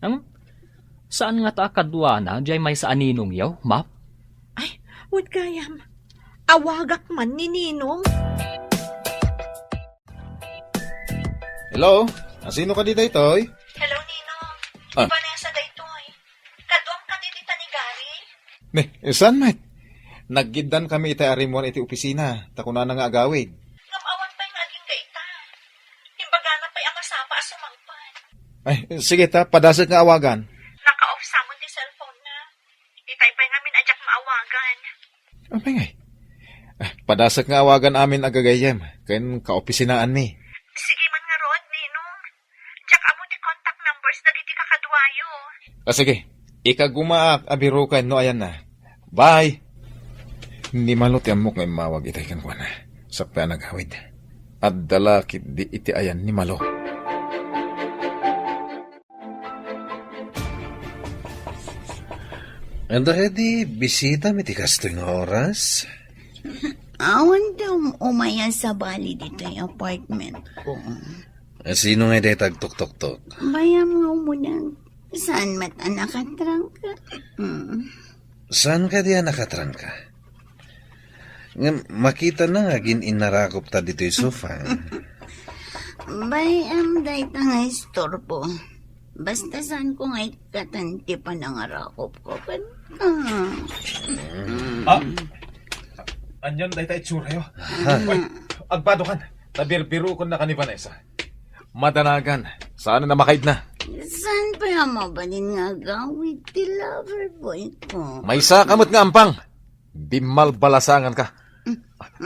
Ang, saan ngata a kaduana, diay maysa a ninongyo, ma'am? Ay, wen gayam. Awagak man ni Ninong. Hello? Asino kadi daytoy? Hello, Ninong. Ah. Vanessa daytoy. Kaduam kadi dita ni Gary? Ni, saan met? Naggiddaan kami iti arimmuan iti opisina, ta kunana nga agawid. Ngem awan pay nga agingga ita. Imbagana pay a masapa a sumangpet. Ay, sige ta, padasek nga awagan. Naka-off sa met ti cellphone na. Itay pay ngamin a diak maawagan. Apay ngay? Ah, padasek nga awagan amin a gagayyem ken kaopisinaanmi. Sige man ngarud, Ninong. Diak ammo ti contact numbers dagiti kakaduayo. Ah, sige. Ikagumaak a biroken no ayanna. Bye! Ni Malo ti ammok nga immawag itay kenkuana. Sakbay a nagawid. Adda la ketdi iti ayan ni Malo. Anda kadi bisita mi ti kastoy nga oras? Awan ti um-, umay a sabali ditoy apartment ko. Sino ngay dayta agtuktoktok? Bayam nga umuna. Saan met a nakatrangka? Mm. Saan kadi a nakatrangka? Ngem makitana nga agin-inarakop ta ditoy sofa. Bay, am, dayta nga istorbo. Basta saan ko nga ikkatan ti panangarakop ko kenka. Ah, anian dayta itsurayo? Ha? Ay, agbadokan. Ta birbiroken na ka ni Vanessa. Madanagan. Saan na makaidna? Saan pay a mabalin nga agawid ti lover boy ko? Maysa ka met nga ampang. Bimmalbalasangan ka.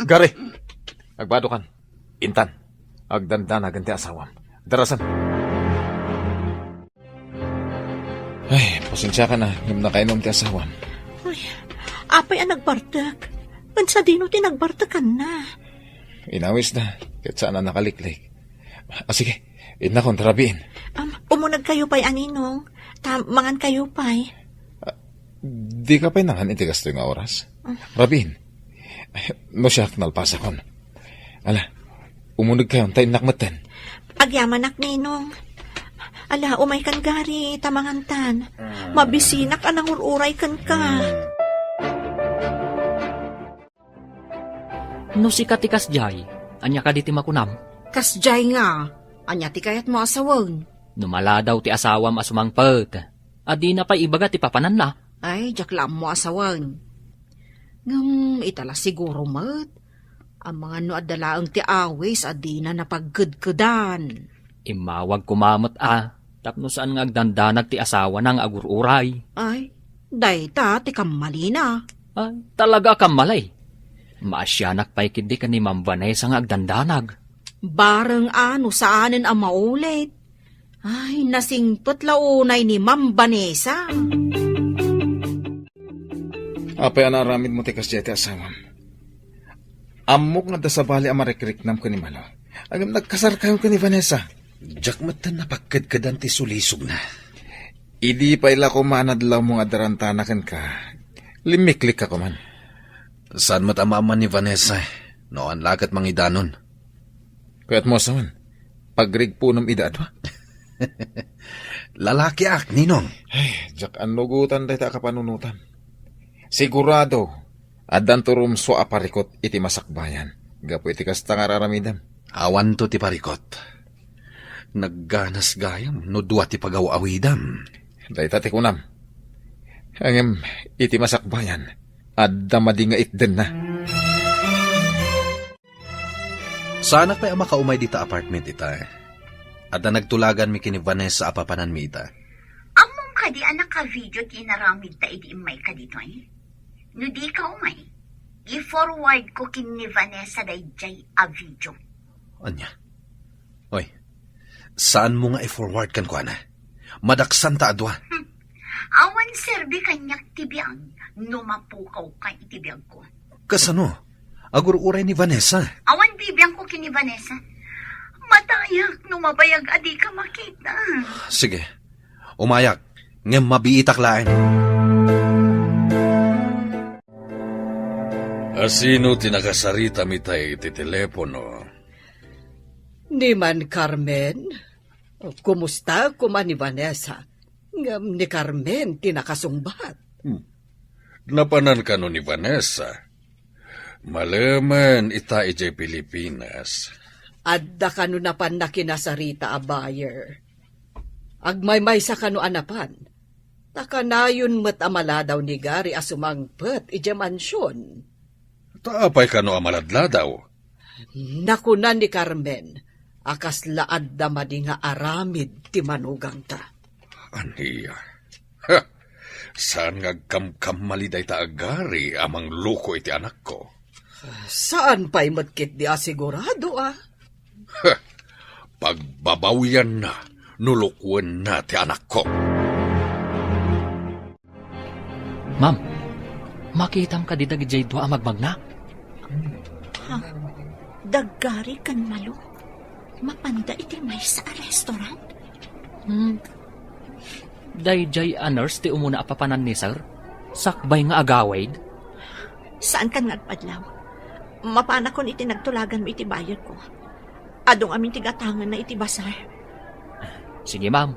Gary, agbadokan. Intan, agdandanagan ti asawam. Darasan. Ay, pasensiakan a, ngem nakainom ti asawam. Ay, apay a nagbartek? Ngem sadino ti nagbartekanna? Inawisna, ket saan a nakaliklik. Ah, sige, Innakon, rabiin. Am, umunegkayo pay, a ninong. Ta mangankayo pay. Ah, di ka pay nangan iti kastoy nga oras? Ah. Rabiin. No siak, nalpasakon. Ala, umunegkayon ta innak metten. Agyamanak, ninong. Ala, umaykan gari, ta mangantan. Mabisinak a nangur-uray kenka. No sika ti kasdiay, ania kadi ti makunam? Kasdiay nga, ania ti kayatmo a sawen? No maladaw ti asawam a sumangpet, a dina pay ibaga ti papananna? Ay, diak la ammo a sawen. Ngem ita la siguro met, amangan no adda laeng ti awis a dina napagkedkedan. Immawag koma met a, tapno saan nga agdandanag ti asawana nga agur-uray. Ay, dayta ti kammalina. Ay, talaga a kammali. Maasianak pay ketdi ken ni Ma'am Vanessa nga agdandanag. Bareng a no saanen a maulit. Ay, nasingpet la unay ni Ma'am Vanessa. Apay a naaramidmo ti kasdiay ti asawam? Ammok nga adda sabali a marikriknam ken ni Malo. Ngem nagkasarkayo ken ni Vanessa. Diak met napagkedkedan ti sulisogna. Idi pay la koma a nadlawmo nga adda rantana kenka, limmiklikka koman. Saan met a maamman ni Vanessa, no awan la ket mangidanon. Kayatmo a sawen, pagrigpunom ida a dua? Lalakiak, ninong. Ay, diak annugotan dayta a kapanunotam. Sigurado, addanto rumsua a parikut iti masakbayan gapu iti kasta nga ar-aramidem. Awanto ti parikut. Nagganas gayam no dua ti pagaw-awidam. Dayta ti kunam. Ngem iti masakbayan, adda madi nga itdenna. Saanak pay a makaumay dita apartment ita. Adda nagtulaganmi ken ni Vanessa a papananmi ita. Ammom kadi a naka-video ti inaramidta idi immayka ditoy? No dika umay, i-forwardko ken ni Vanessa daydiay a video. Ania? Oy, saanmo nga i-forward kenkuana? Madaksanta a dua. Hmm. Awan serbi kaniak ti biag no mapukawka iti biagko. Kasano? Agur-uray ni Vanessa. Awan bibiangko ken ni Vanessa. Matayak no mabayag a dika makita. Sige. Umayak, ngem mabiitak laeng. A sino ti nakasarita ita iti telepono? Ni Man Carmen? Kumusta koma ni Vanessa? Ngem ni Carmen ti nakasungbat. Hmm. Napanan kano ni Vanessa? Malemen ita idiay Pilipinas. Adda kano napanna kinasarita a buyer. Agmaymaysa kano a napan. Ta kanayon met a maladaw ni Gary a sumangpet idiay mansion. Ta apay kano a maladladaw? Nakuna ni Carmen a kasla adda madi nga aramid ti manugangta. Ania? Ha! Saan nga agkamkamali dayta a Gary a mangloko iti anakko? Saan pay met ketdi a sigurado, a? Ha! Pagbabawianna no lukuenna ti anakko. Ma'am, makitam kadi dagidiay dua a magmagna? Ha? Da Gary ken Malo? Mapanda iti maysa a restaurant? Hmm. Daydiay a nurse ti umuna a papanan ni Sir? Sakbay nga agawid? Saankan nga agpadlaw. Mapanakon iti nagtulaganmo iti buyerko. Adu ngamin ti gatangenna iti basar. Sige, ma'am.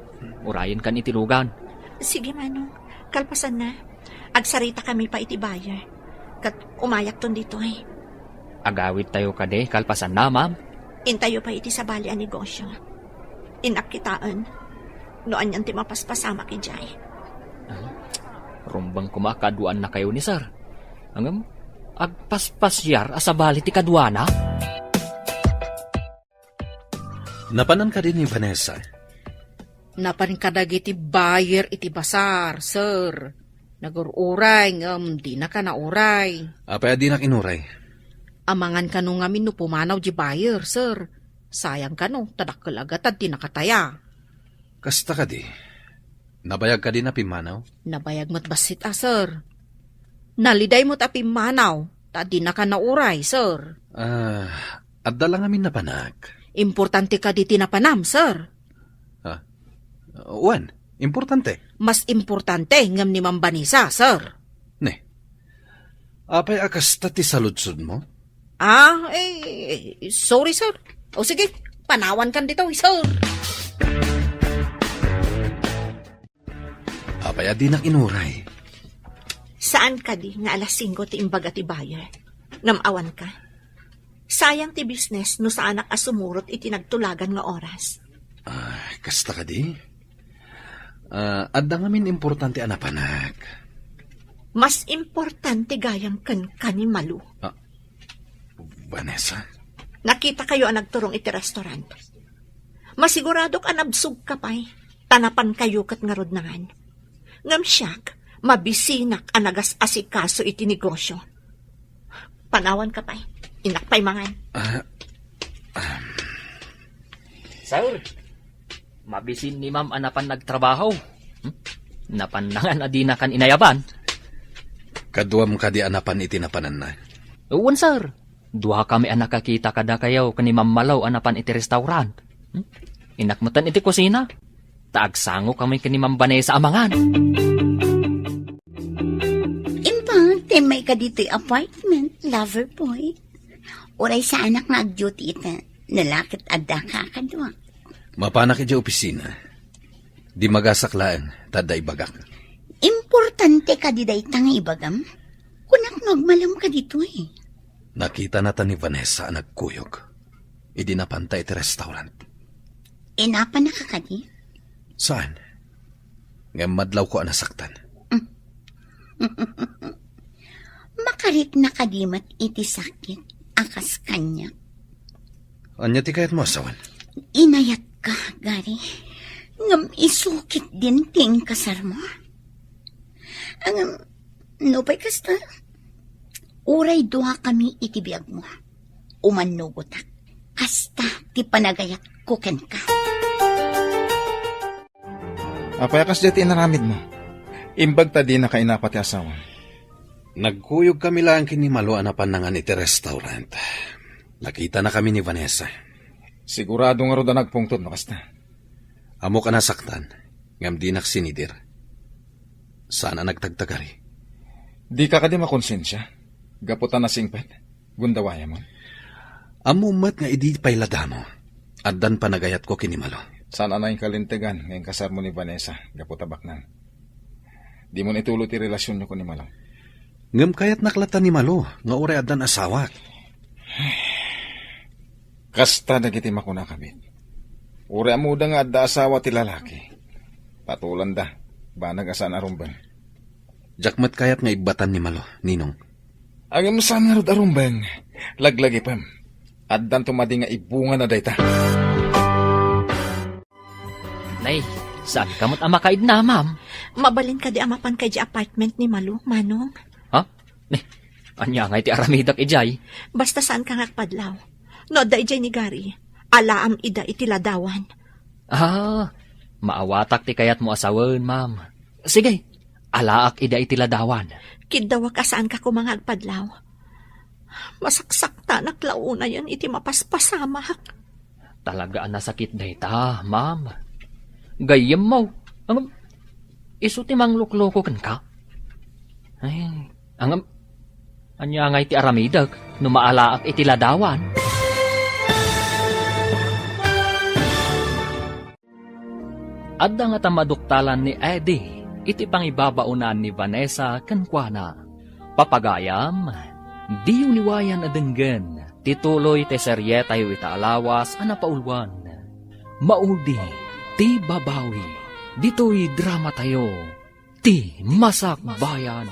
Urayenkan iti lugan. Sige, Manong. Kalpasanna, agsaritakami pay iti buyer. Ket umayakton ditoy. Agawidtayo kadi kalpasanna, ma'am? Intayo pay iti sabali a negosyo. Innak kitaen no anian ti mapaspasamak idiay. Ah, rumbeng koma a kaduannakayo ni Sir. Ngem, agpaspasiar a sabali ti kaduana? Napanan kadi ni Vanessa? Napan kadagiti buyer iti basar, sir. Nagur-uray, ngem dinaka nauray. Apay a dinak inuray? Amangan kano ngamin no pumanaw di buyer, sir. Sayang kano, ta dakkel a gatad ti nakataya. Kasta kadi? Nabayag kadi a pimmanaw? Nabayag met bassit a, sir. Naliday met a pimmanaw, ta dinaka nauray, sir. Ah, adda la ngamin napanak. Importante kadi ti napanam, sir. Ha? Wen, importante. Mas importante ngem ni Ma'am Vanessa, sir. Ne. Apay a kasta ti saludsodmo? Ah, eh, sorry, sir. O sige, panawankan ditoy, sir. Apay a dinak inuray? Saan kadi nga alas singko ti imbaga ti buyer? Ngem awan ka. Sayang ti business no saanak a sumurot iti nagtulagan nga oras. Ah, kasta kadi? Ah, adda ngamin importante a napanak. Mas importante gayam kenka ni Malu. Ah, Vanessa? Nakitakayo a nagturong iti restaurant. Masiguradok a nabsogka pay, ta napankayo ket ngarud nangan. Ngem siak, mabisinak a nagas-asikaso iti negosio. Panawanka pay. Innak pay mangan. Ah, um. Sir, mabisin ni Ma'am a napan nagtrabaho. Hmm? Napan nangan a dinakan inayaban. Kaduam kadi a napan iti napananna? Wen, sir. Duakami a nakakita kadakayo ken ni Ma'am Malo a napan iti restaurant. Hmm? Innak metten iti kusina. Ta agsango kami ken ni Ma'am Vanessa a mangan. Impaw, timmay ka ditoy apartment, lover boy. Uray saanak nga agduty ita, no la ket adda ka kadua. Mapanak idiay opisina. Di magasak laeng, ta adda ibagak. Importante kadi dayta nga ibagam? Kunak no agmalem ka ditoy. Nakitana ta ni Vanessa a nagkuyog idi napanta iti restaurant. Inapannaka kadi? Saan? Ngem madlawko a nasaktan. Makarikna kadi met iti sakit a kas kaniak? Ania ti kayatmo a sawen? Inayatka, Gary. Ngem isu ketdin ti inkasarmo. Ngem, nupay kasta, uray duakami iti biagmo. Umannugotak. Kasta ti panagayatko kenka. Apay a kasdiay ti inaramidmo? Imbag ta dinaka inapa ti asawam. Nagkuyogkami laeng ken ni Malo a napan nangan iti restaurant. Nakitanakami ni Vanessa. Sigurado ngarud a nagpungtot no kasta. Ammok a nasaktan, ngem dinak sinidir. Saan a nagtagtagari. Dika kadi makonsensia? Gapu ta nasingpet? Gundawayam? Ammom met nga idi pay la damo, addan panagayatko ken ni Malo. Saan a nainkalintegan nga inkasarmo ni Vanessa gapu ta baknang. Dimon ituloy ti relasionyo ken ni Malo. Ngem kayatnak latta ni Malo nga uray addan asawak. Kasta dagiti makuna, kabit. Uray ammoda nga adda asawa ti lalaki, patulanda, banag a saan a rumbeng. Diak met kayat nga ibbatan ni Malo, Ninong. Ngem saan ngarud a rumbeng, laglagipem. Addanto madi nga ibungana dayta. Nay, saan ka met a makaidna, ma'am? Mabalin kadi a mapanka idiay apartment ni Malo, Manong? Ha? Nay, ania ngay ti aramidek idiay? Basta saan ka nga agpadlaw. No adda idiay ni Gary, alaam ida iti ladawan. Ah, maawatak ti kayatmo a sawen, ma'am. Sige, alaak ida iti ladawan. Kiddawak a saan ka koma nga agpadlaw. Masaksaktanak la unayen iti mapaspasamak. Talaga a nasakit dayta, ma'am. Gayyemmo, ngem isu ti manglukloko kenka. Ay, ngem, ania ngay ti aramidek no maalaak iti ladawan? Adda ngata maduktalan ni Eddie iti pangibabaonan ni Vanessa kenkuana. Papagayam, diyo liwayan a denggen ti tuloy ti serietayo ita a lawas a napauluan, Maudi ti Babawi, ditoy dramatayo, Ti Masakbayan.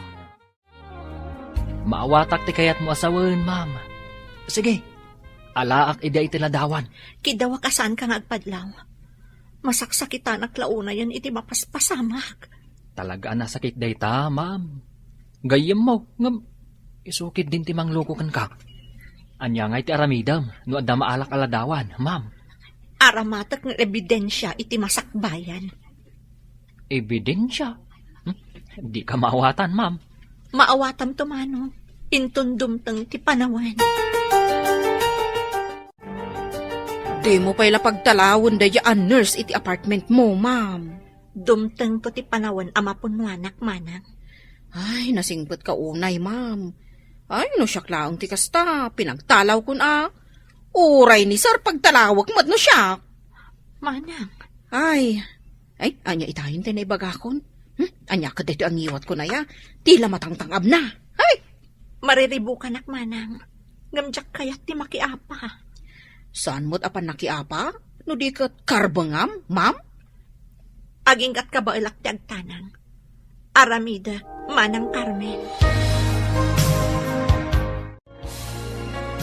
Maawatak ti kayatmo a sawen, ma'am. Sige, alaak ida iti ladawan. Kiddawak a saan ka nga agpadlaw. Masaksakitanak la unayen iti mapaspasamak. Talaga a nasakit dayta, ma'am. Gayyemmo, ngem isu ketdin ti mangluko kenka. Ania ngay ti aramidem no adda maalak a ladawan, ma'am? Aramatek nga ebidensia iti masakbayan. Ebidensia? Hmm? Dika maawatan, ma'am. Maawatam to, Manong. Inton dumteng ti panawen. Dimo pay la pagtalawen daydiay a nurse iti apartment mo, ma'am. Dumtengto ti panawen a mapunnoanak, manang. Ay, nasingpetka unay, ma'am. Ay, no siak laeng ti kasta, pinagtalawkon a. Uray ni sir, pagtalawek met no siak. Manang. Ay, ay, ania itayen ti naibagakon? Hmm? Ania ket daytoy a ngiwatkon aya? Ti la matangtang-abna. Ay! Mariribukanak, manang. Ngem diak kayat ti makiapa. Saan met a pannakiapa? No di ket karbengam, ma'am? Aginggat kabaelak ti agtanang. Aramidek, Manang Carmen.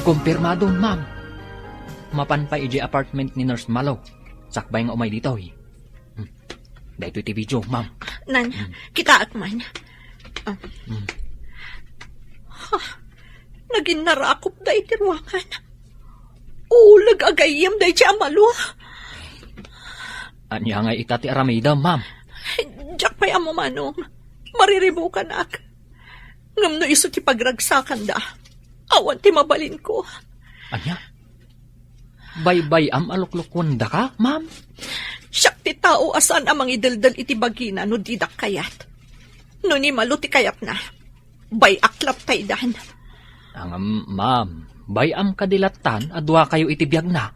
Kumpirmado, ma'am. Mapan pay idiay apartment ni Nurse Malo. Sakbay nga umay ditoy. Hmm. Daytoy ti video, ma'am. Nan, Hmm. kitaak man. Ah. Hmm. Ha, naginnarakop da iti ruangan. Uleg a gayyem daydiay a Malo. Ania ngay ita ti aramidem, ma'am? Diak pay ammo, manong. Mariribukanak. Ngem no isu ti pagragsakanda, awan ti mabalinko. Ania? Baybay-am a luklukuendaka, ma'am? Siak ti tao a saan a mangideldel iti bagina no didak kayat. No ni Malo ti kayatna, bay-ak lattaydan. Ngem, ma'am, bay-am kadi lattan a duakayo iti biagna?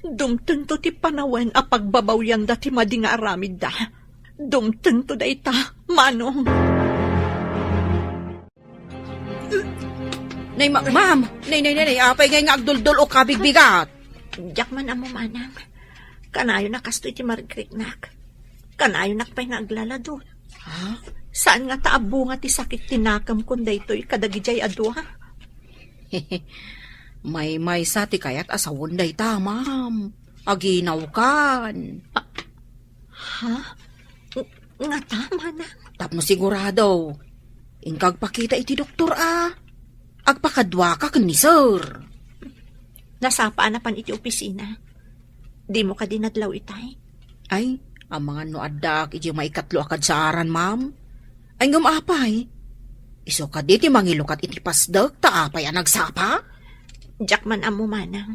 Dumtengto ti panawen a pagbabawyanda ti madi nga aramidda. Dumtengto dayta, manong. Nay, ma-, ma'am! Nay, nay, nay, nay, apay ngay nga agduldul-ok a bigbigat? Diak man ammo, manang. Kanayon a kastoy ti marikriknak. Kanayonak pay nga aglaladul. Ha? Saan ngata a bunga ti sakit ti nakemkon daytoy kadagidiay a dua? Maymaysa ti kayat a sawen dayta, ma'am. Aginawkan. Ah, ha? Ng-, ngata, manang? Tapno sigurado, inka agpakita iti doktor a agpakaduaka ken ni sir. Nasapa a napan iti opisina. Dimo kadi nadlaw itay? Ay, amangan no addaak iti maikatlo a kadsaaran, ma'am. Ay, ngem apay? Isu kadi ti mangilukat iti pasdek ta apay a nagsapa? Diak man ammo, manang.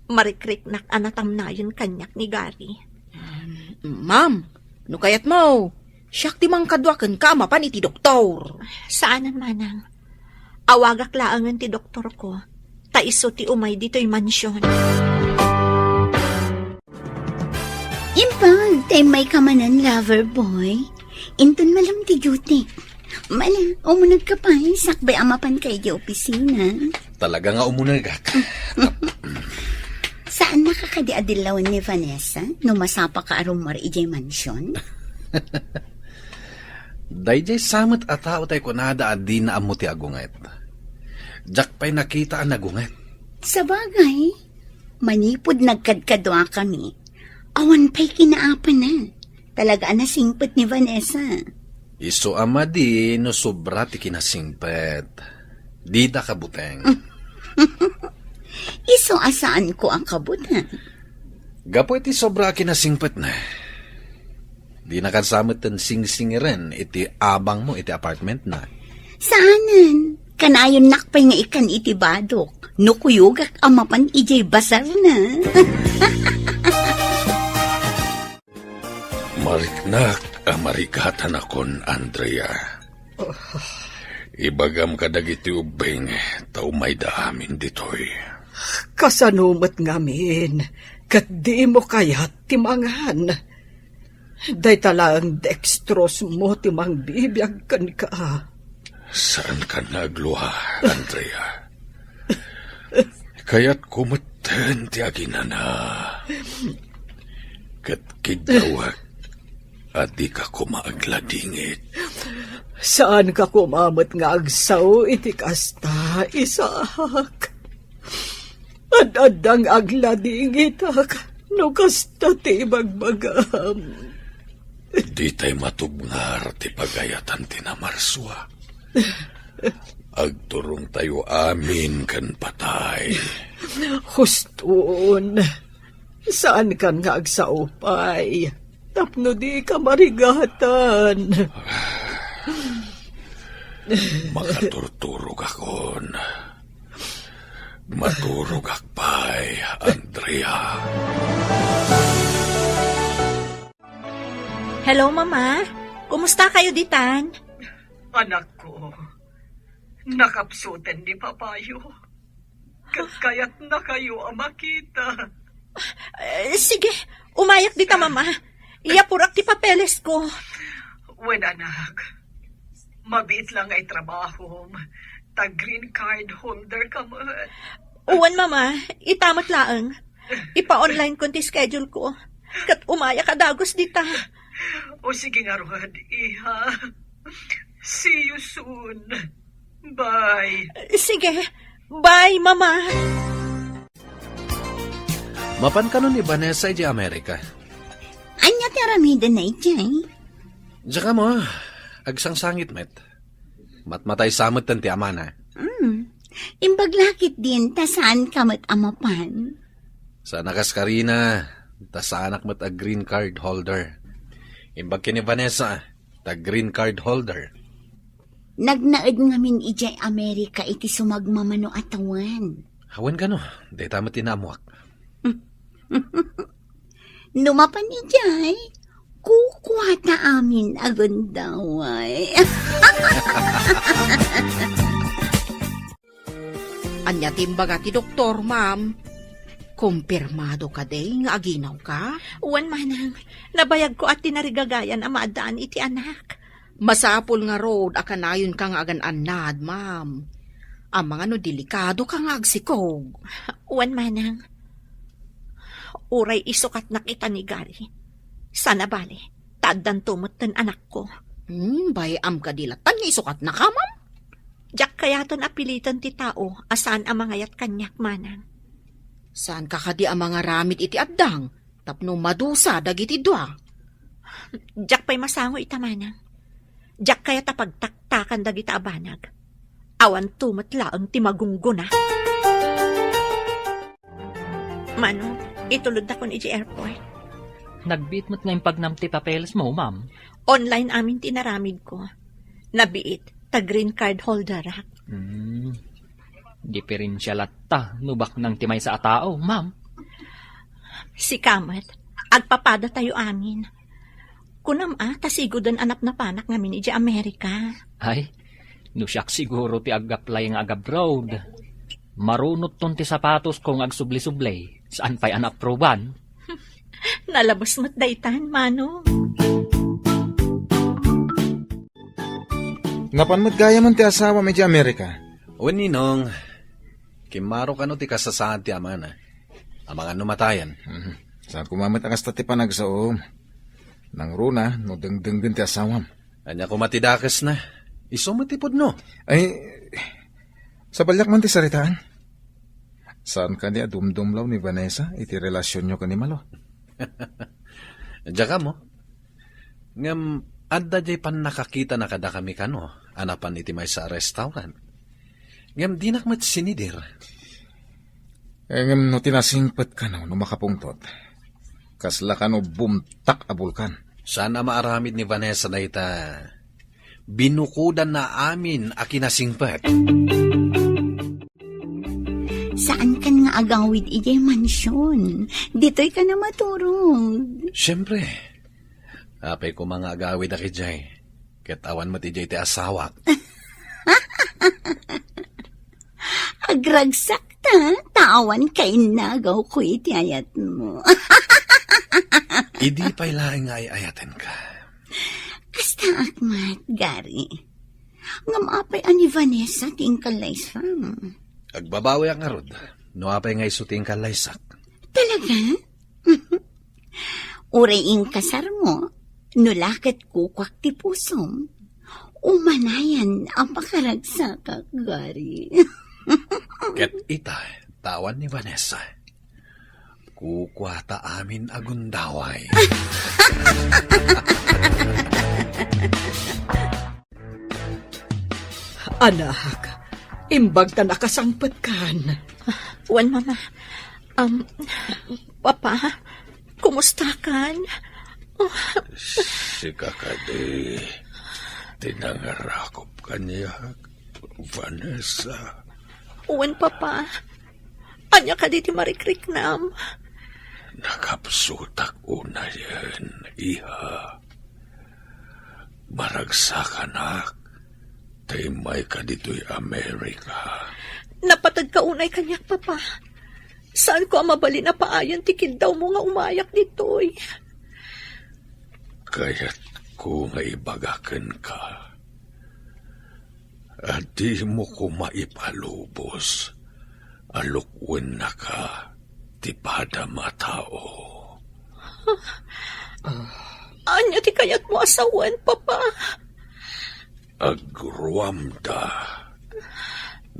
Marikriknak a natamnayen kaniak ni Gary. Um, ma'am, no kayatmo, siak ti mangkadua kenka a mapan iti doktor. Saanen, manang. Awagak laengen ti doktorko, ta isu ti umay ditoy mansion. Imbag ta immayka manen, lover boy. Inton malem ti duty. Mala, umunegka pay, sakbay a mapanka idiay opisina. Talaga nga umunegak. Saannaka kadi a dillawen ni Vanessa no masapaka a rummuar idiay mansion? Daydiay sa met a tao tay kunada a dina ammo ti agunget. Diak pay nakita a nagunget. Sabagay, manipud nagkadkaduakami, awan pay kinaapana. Talaga a nasingpet ni Vanessa. Isu a madi no sobra ti kinasingpet. Dida kabuteng. Isu a saanko a kabuteng. Gapu iti sobra a kinasingpetna, dinaka sa metten singsingiren iti abangmo iti apartmentna. Saanen, kanayonnak pay nga ikkan iti badok no kuyogak a mapan idiay basarna. Mariknak a marigatanakon, Andrea. Ibagam kadagiti ubbing ta umayda amin ditoy. Kasano met ngamin ket dimo kayat ti mangan? Dayta laeng dextrose mo ti mangbibiag kenka. Saankan nga aglua, Andrea. Kayatko metten ti aginana. Ket kiddawek a dika koma agladingit. Saanka koma met nga agsao iti kasta, Isaac. Ad-adda nga agladingitak no kasta ti ibagbagam. Ditay matubngar ti pagayatan ti namarsua. Agturongtayo amin ken patay. Huston, saankan nga agsao pay tapno dika marigatan. Makaturturogakon. Maturogak pay, Andre. Iya. Hello, Mama. Kumusta kayo ditan? Anakko, nakapsuten ni Papayo. Ket kayatna kayo a makita. Eh, sige, umayak dita, Mama. Iyapurak ti papeles ko. Wen, anak. Mabiit lang nga itrabahom. Ta green card holder ka met. Wen, Mama. Ita met laeng. Ipa-online kon ti schedule ko. Ket umayak a dagus dita. O sige ngarud, iha. See you soon. Bye. Sige. Bye, Mama. Mapan kano ni Vanessa idiay Amerika? Ania ti aramidenna idiay? Diak ammo, agsangsangit met. Matmatay sa metten ti amana. Hmm. Imbag la ketdin ta saan ka met a mapan? Saan a kas Karina, ta saanak met a green card holder. Imbag ken ni Vanessa, ta green card holder. Nagnaed ngamin idiay Amerika iti sumagmamano a tawen. Awan kano, dayta met ti naammuak. No mapan idiay, kukuata amin a gundaway. Ania ti imbaga ti doktor, ma'am? Kumpirmado kadi nga aginawka? Wen, manang. Nabayagko a tinarigagayan a maaddaan iti anak. Masapul ngarud a kanayonka nga agan-annad, ma'am. Amangan no delikadoka nga agsikog. Wen, manang. Uray isukatnak ita ni Gary. Saan a bale, ta addanto metten anakko. Hmm, bay-am kadi latta nga isukatnaka, ma'am? Diak kayaten a piliten ti tao a saan a mangayat kaniak, manang. Saanka kadi a mangaramid iti addang tapno madusa dagiti dua? Diak pay masango ita, manang. Diak kayat a pagtaktakan dagita a banag. Awanto met laeng ti magunggona. Mano, itulodakon idiay airport. Nagbiit met nga impagnam ti papelesmo, ma'am. Online amin ti inaramidko. Nabiit, ta green card holderak. Hmm. Diferensia latta no baknang ti maysa a tao, ma'am. Sika met, agpapadatayo amin. Kunam a, ta sigoden a napnapanak ngamin idiay Amerika. Ay, no siak siguro ti ag-apply nga ag-abroad. Marunotton ti sapatosko nga agsubli-subli, saan pay a naapruban. Nalabos met daytan, Manong. Napan met gayamen ti asawam idiay Amerika? Wen, Ninong, kimmaro kano ti kasasaad ti amana. Amangan no matayen. Mhm. Saan koma met a kasta ti panagsaom. Nangruna no dengdenggen ti asawam. Ania koma ti dakesna? Isu met ti pudno. Ay, sabaliak man ti saritaan. Saan kadi a dumdumlaw ni Vanessa iti relasionyo ken ni Malo? Diak ammo. Ngem adda diay pannakakitana kadakami kano a napan iti maysa a restaurant. Ngem dinak met sinidir. Eh, ngem no ti nasingpet kano no makapungtot, kasla kano bumtak a bulkan. Saan a maaramid ni Vanessa dayta? Binukodanna amin a kinasingpet. Saan kan nga agawid idiay mansion? Ditoy ka na maturog. Siyempre. Apay koma nga agawid a idiay. Ket awan met idiay ti asawak. Agragsak ta, ta awan kainnagawko iti ayatmo. Idi pay laeng nga ay-ayatenka. Kastaak met, Gary. Ngem apay a ni Vanessa ti inkallaysam? Agbabawiak ngarud, no apay nga isu ti inkallaysak. Talaga? Uray inkasarmo, no la ket kukuak ti pusom, umanayan a pakaragsakak, Gary. Ket ita, ta awan ni Vanessa. Kukuata amin a gundaway. Anak, imbag ta nakasangpetkan. Wen, Mama. Um, Papa, kumustakan? Sika kadi ti nangarakop kaniak, Vanessa. Wen, Papa. Ania kadi ti marikriknam? Nakapsutak unayen, iha. Maragsakanak ta immayka ditoy Amerika. Napateg ka unay kaniak, Papa. Saanko a mabalin a paayan ti kiddawmo nga umayak ditoy. Kayatko nga ibaga kenka a dimo koma ipalubos a lukuennaka ti padam a tao. Ania ti kayatmo a sawen, Papa? Agruamda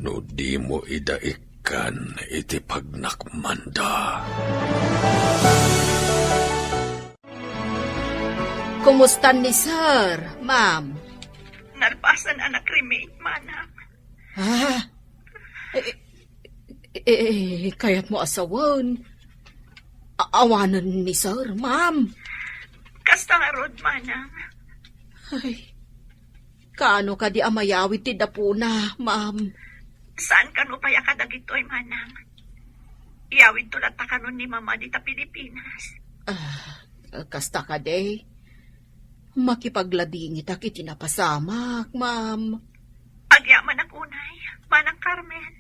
no dimo ida ikkan iti pagnakmanda. Kumusta ni Sir, Ma'am? Nalpasan a nakremate, Manang. Ah? Eh, eh, eh, kayatmo a sawen? A-, awanen ni Sir, Ma'am. Kasta ngarud, Manang. Ay, kaano kadi a mayawid ti dapuna, Ma'am? Saan kano pay a kadagitoy, Manang? Iyawidto latta kanon ni Mama dita Pilipinas. Ah, kasta kadi? Makipagladingitak iti napasamak, Ma'am. Agyamanak unay, Manang Carmen.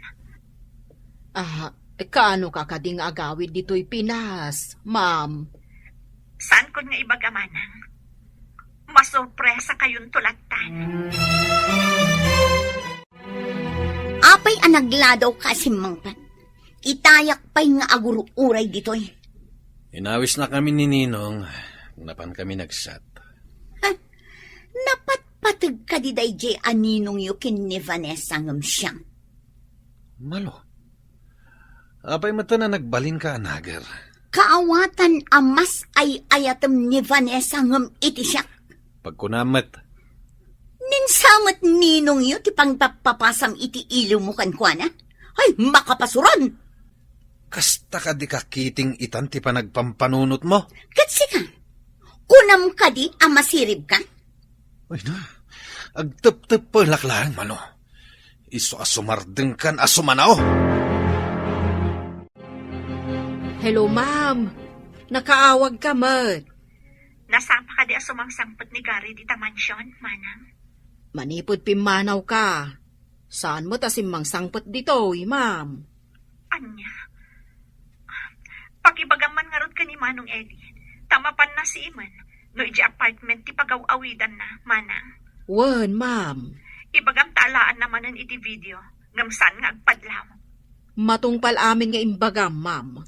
Ah, kaano ka kadi nga agawid ditoy Pinas, Ma'am? Saankon nga ibaga, Manang. Masurpresakayonto lattan. Apay a nagladaw ka a simmangpet? Itayak pay nga agur-uray ditoy. Inawisnakami ni Ninong, napankami nagsat. Ha? Napatpateg kadi daydiay a ninongyo ken ni Vanessa ngem siam? Malo. Apay met a nagbalinka a nager? Kaawatan a mas ay-ayatem ni Vanessa ngem iti siak. Pagkunam met. Ni sa met ninongyo ti pangpappapasam iti iliwmo kenkuana? Ay, makapasuran! Kasta kadi kakiting itan ti panagpampanunotmo? Ket sika, kunam kadi a masiribka? Ay na, agtepteppelak laeng, Malo. Isu a sumardengkan a sumanao. Hello, ma'am. Nakaawagka met. Nasapa kadi a sumangsangpet ni Gary dita mansion, Manang? Manipud pimmanawka, saan met a simmangsangpet ditoy, ma'am. Ania? Pakibagam man ngarud ken ni Manong Eddie, ta mapanna sii man no idiay apartment ti pagaw-awidanna, Manang. Wen, ma'am. Ibagam ta alaanna manen iti video, ngem saan nga agpadlaw. Matungpal amin nga imbagam, ma'am.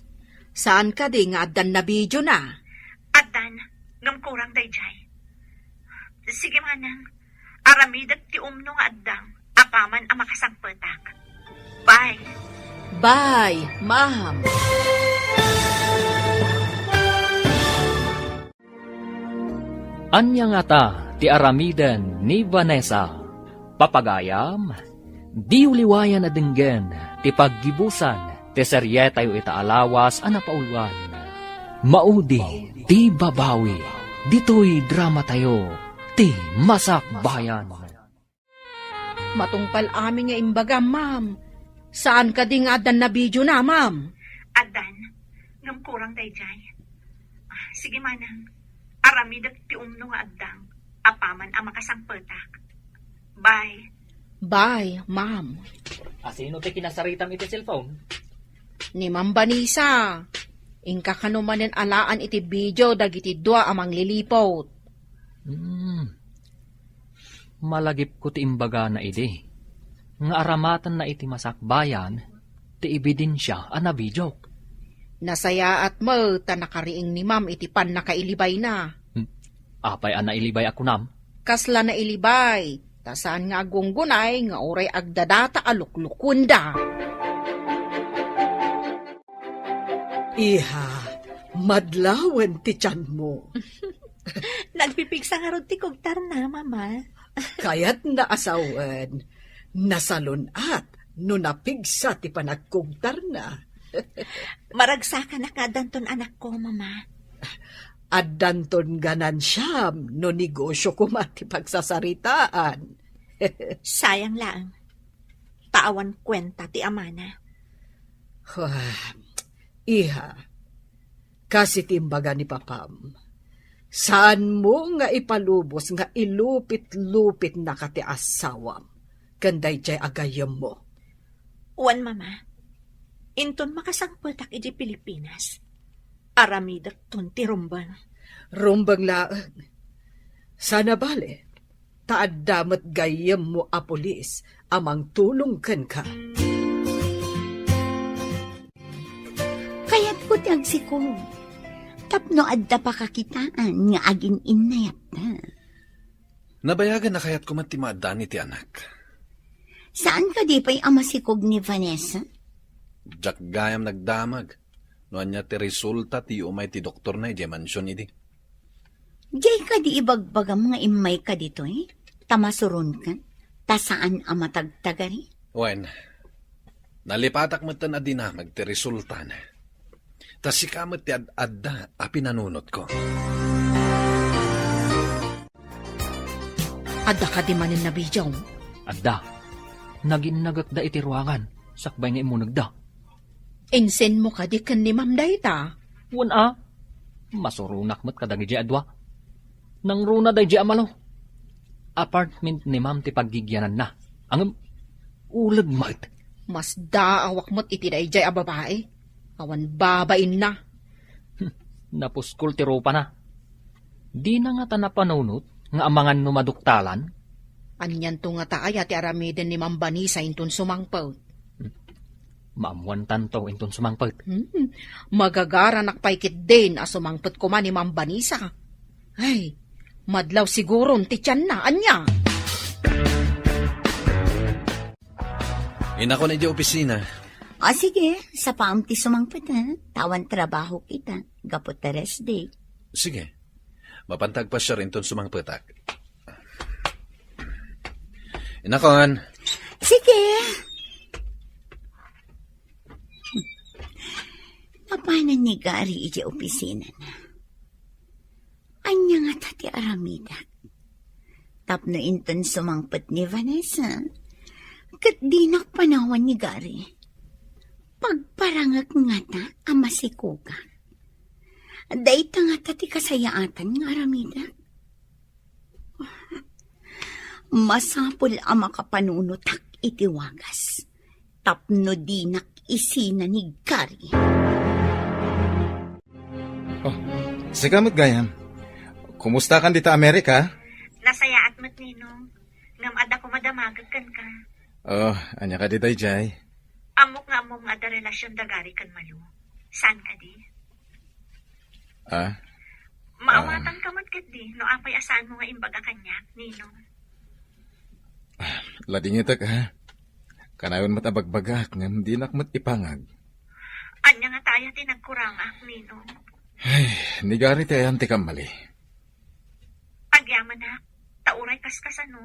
Saan kadi nga addan nabidiona? Addan, ngem kurang daydiay. Sige, Manang. Aramidek ti umno nga addang apaman a makasangpetak. Bye. Bye, ma'am. Ania ngata ti aramiden ni Vanessa? Papagayam, diyo liwayan a denggen ti paggibusan ti serietayo ita a lawas a napauluan. Maudi ti babawi ditoy dramatayo, ti Masakbayan. Matungpal amin nga imbagam, ma'am. Saan kadi nga addan nabidiona, ma'am? Addan, ngem kurang daydiay. Ah, sige, Manang. Aramidek ti umno nga addang apaman a makasangpetak. Bye. Bye, ma'am. Asino ti kinasaritam iti cellphone? Ni Ma'am Vanessa. Inka kano manen alaan iti video dagiti dua a mangliliput. Hmm. Malagipko ti imbagana idi, nga aramatenna iti Masakbayan ti ebidensia a nabidiok. Nasayaat met ta nakariing ni Ma'am iti pannakailibayna. Hmm. Apay a nailibay a kunam? Kasla nailibay, ta saan nga aggunggunay nga uray agdadata a luklukuenda. Iha, madlawen ti tianmo. Nagpipigsa ngarud ti kugtarna, Mama. Kayatna a sawen, nasalun-at no napigsa ti panagkugtarna. Maragsakanak nga addanton anakko, Mama. Addanton ganansiam no negosio koma ti pagsasaritaan. Sayang laeng. Ta awan kuenta ti amana. Ah, iha, kas iti imbaga ni papam, saanmo nga ipalubos nga ilupit-lupitnaka ti asawam ken daydiay a gayyemmo. Wen, Mama, inton makasangpetak idiay Pilipinas, aramidekton ti rumbeng. Rumbeng laeng. Saan a bale, ta adda met gayyemmo a pulis a mangtulong kenka. Kayatko ti agsikog tapno adda pakakitaan nga agin-innayatta. Nabayagen a kayatko met ti maaddaan iti anak. Saan kadi pay a masikog ni Vanessa? Diak gayam nagdamag no ania ti resulta ti umay ti doktorna idiay mansion idi. Diay kadi ibagbagam nga immayka ditoy, ta masuronka, ta saan a matagtagari? Wen, nalipatak metten a dinamag ti resultana. Ta sika met ti ad-adda a pinanunotko. Adda kadi manen nabidiawmo? Adda. Naginnagekda iti ruangan, sakbay nga immunegda. Insenmo kadi ken ni Ma'am dayta? Wen a. Masuronak met kadagiti a dua. Nangruna daydiay a malo. Apartment ni Ma'am ti paggigiananna. Ngem, uleg met. Masdaawak met iti daydiay a babai. Awan babainna. Napuskol ti rupana. Dina ngata napanunot nga amangan no maduktalan? Anianto ngata aya ti aramiden ni Ma'am Vanessa inton sumangpet? Maammuantanto inton sumangpet. Hmm. Magagaranak pay ketdin a sumangpet koma ni Ma'am Vanessa. Ay, madlaw siguron ti tianna. Ania? Inakon idiay opisina. O sige, sapaam ti sumangpet, ha? Ta awan trabaho kita, gapu ta rest day. Sige. Mapanta agpasiar inton sumangpetak. Inakon. Sige. Mapanan ni Gary idiay opisinana? Ania ngata ti aramidek? Tapno inton sumangpet ni Vanessa, ket dinak panawan ni Gary. Pagparangek ngata a masikogak. Dayta ngata ti kasayaatan nga aramidek. Masapul a makapanunotak iti wagas tapno dinak isina ni Gary. Oh, sika met gayam. Kumustakan dita Amerika? Nasayaat met, Ninong. Ngem adda koma damagek kenka. Oh, ania kadi daydiay? Ammok nga ammom nga adda relasion da Gary ken Malu. Saan kadi? Ah? Maawatanka met ketdi no apay a saanmo nga imbaga kaniak, Ninong. Ah, ladingetek, ha? Kanayon met a bagbagak ngem dinak met ipangag. Ania ngata aya ti nagkurangak, Ninong? Ay, ni Gary ti ayan ti kammali. Agyamanak, ta uray kaskasano,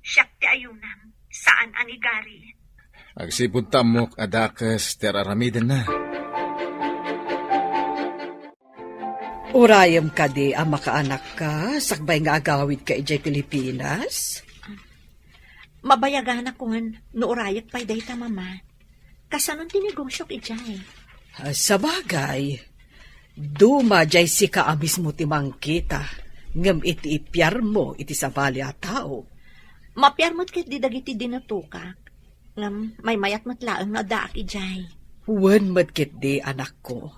siak ti ayunam, saan a ni Gary. Agsipud ta ammok a dakes ti ar-aramidenna. Urayem kadi a makaanakka sakbay nga agawidka idiay Pilipinas? Mabayaganakon no urayek pay dayta, Mama. Kasanon ti negosiok idiay? Ah, sabagay, duma diay sika a mismo ti mangkita, ngem iti ipiarmo iti sabali a tao. Mapiar met ketdi dagiti dinutokak, ngem maymayat met laeng no addaak idiay. Wen met ketdi, anakko.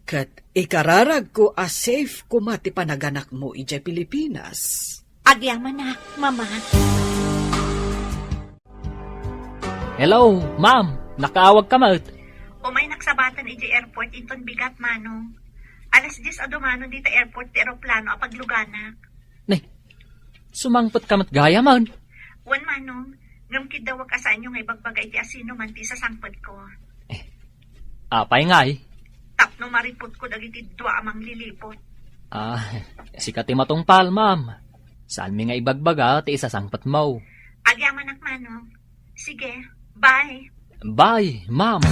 Ket ikararagko a safe koma ti panaganakmo idiay Pilipinas. Agyamanak, Mama. Hello, ma'am. Nakaawagka met? Umaynak sabaten idiay airport inton bigat, Manong. Alas dies a dumanon dita airport ti eroplano a pagluganak. Ne, sumangpetka met gayam? Wen, Manong. Ngem kiddawek a saanyo nga ibagbaga iti asinoman ti isasangpetko. Eh, apay ngay? Tapno maripotko dagiti dua a mangliliput. Ah, sika ti matungpal, ma'am. Saanmi nga ibagbaga ti isasangpetmo. Agyamanak, Manong. Sige, bye. Bye, ma'am.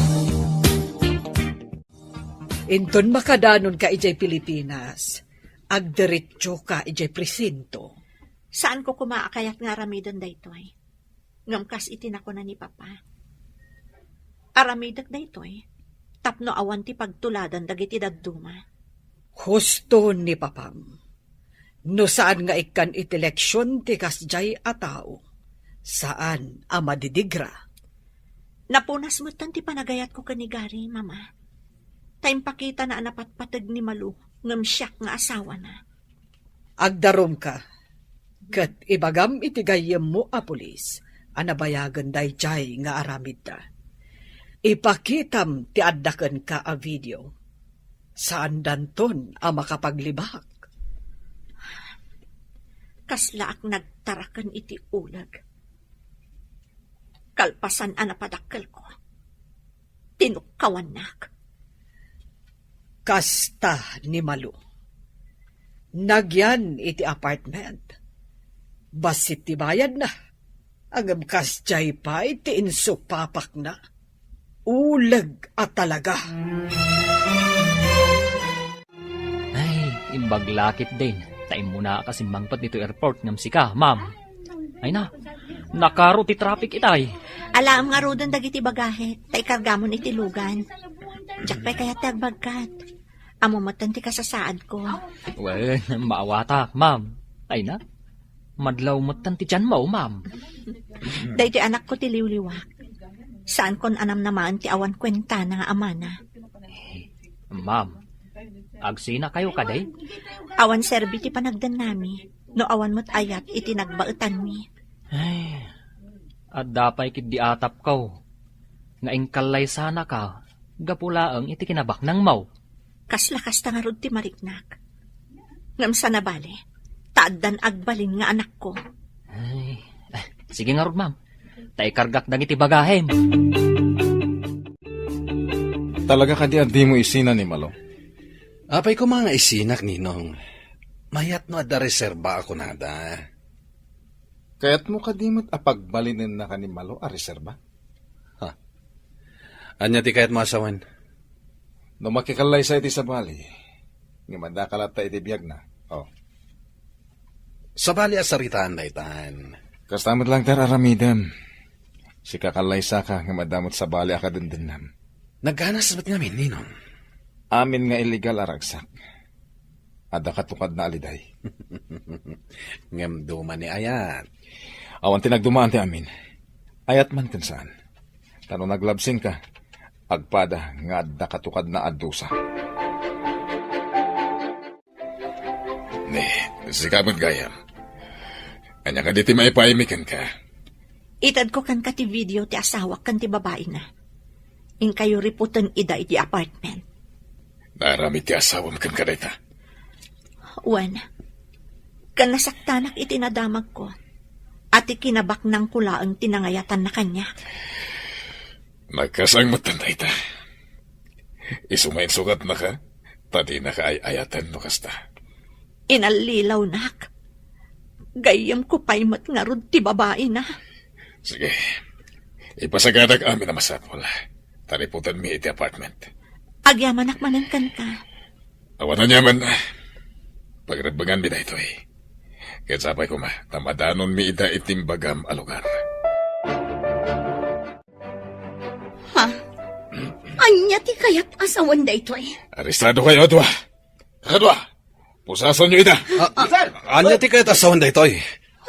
Inton makadanonka idiay Pilipinas, agdiretsoka idiay presinto. Saanko koma a kayat nga aramiden daytoy. Ngem kas iti nakuna ni Papa, Aramidek daytoy tapno awan ti pagtuladan dagiti dadduma. Husto ni papam. No saan nga ikkan iti leksion ti kasdiay a tao, saan a madidigra. Napunas metten ti panagayatko ken ni Gary, Mama. Ta impakitana a napatpateg ni Malu ngem siak nga asawana. Agdarumka, ket ibagam iti gayyemmo a pulis a nabayagen daydiay nga aramidda. Ipakitam ti adda kenka a video. Saandanton a makapaglibak. Kaslaak nagtaraken iti uleg. Kalpasan a napadakkelko, tinukkawannak. Kasta ni Malu. Nagyan iti apartment. Bassit ti bayadna. Ngem kasdiay pay ti insupapakna. Uleg a talaga. Ay, imbag la ketdin. Ta immuna a simmangpet ditoy airport ngem sika, ma'am. Ay na, nakaro ti traffic itay. Alaem ngaruden dagiti bagahe, ta ikargamon iti lugan. Diak pay kayat ti agbagkat. Ammo metten ti kasasaadko. Wen, maawatak, ma'am. Ay na, madlaw metten ti tianmo, ma'am. Daytoy anakko ti liwliwak. Saankon a namnamaen ti awan kuentana nga amana. Ma'am, agsinakayo kadi? Awan serbi ti panagdennami, no awan met ayat iti nagbaetanmi. Ay, adda pay ketdi atapko nga inkallaysanaka gapu laeng iti kinabaknangmo. Kasla kasta ngarud ti mariknak. Ngem saan a bale, ta addan agbalin nga anakko. Ay, eh, sige ngarud, ma'am. Ta ikargak dagiti bagahem. Talaga kadi a dimo isina ni Malo? Apay koma nga isinak, Ninong. Mayat no adda reserba a kunada. Kayatmo kadi met a pagbalinennaka ni Malo a reserba? Ha? Ania ti kayatmo a sawen? No makikallaysa iti sabali, ngem addaka latta iti biagna. Oh. Sabali a saritaan daytan. Kasta met laeng ti ar-aramidem. Sika kallaysaka, ngem adda met sabali a kadendennam. Nagganas met ngamin, Ninong. Amin nga illegal a ragsak. Adda katukadna a liday. Ngem duma ni ayat. Awan ti nagdumaan ti amin. Ayat man ken saan. Ta no naglabsingka, agpada nga adda katukadna a dusa. Ni, sika met gayam. Ania kadi ti maipaaymi kenka? Itedko kenka ti video ti asawak ken ti babaina. Inkayo riputen ida iti apartment. Naaramid ti asawam kenka dayta? Wen, ken nasaktanak iti nadamagko, a ti kinabaknangko laeng ti nangayatanna kaniak. Nagkasang met dayta. Isu nga insukatnaka, ta dinaka ay-ayaten no kasta. Inallilawnak. Gayyemko pay met ngarud ti babaina. Sige. Ipasagadak amin a masapul. Ta riputenmi iti apartment. Agyamanak manen kenka. Awan aniaman. Pagrebbenganmi daytoy. Ket sapay koma, ta madanonmi ida iti imbagam a lugar. Ha? Ania ti kayat a sawen daytoy? Arestado kayo a dua. Kadua, pusasanyo ida. Ah, ania ti kayat a sawen daytoy?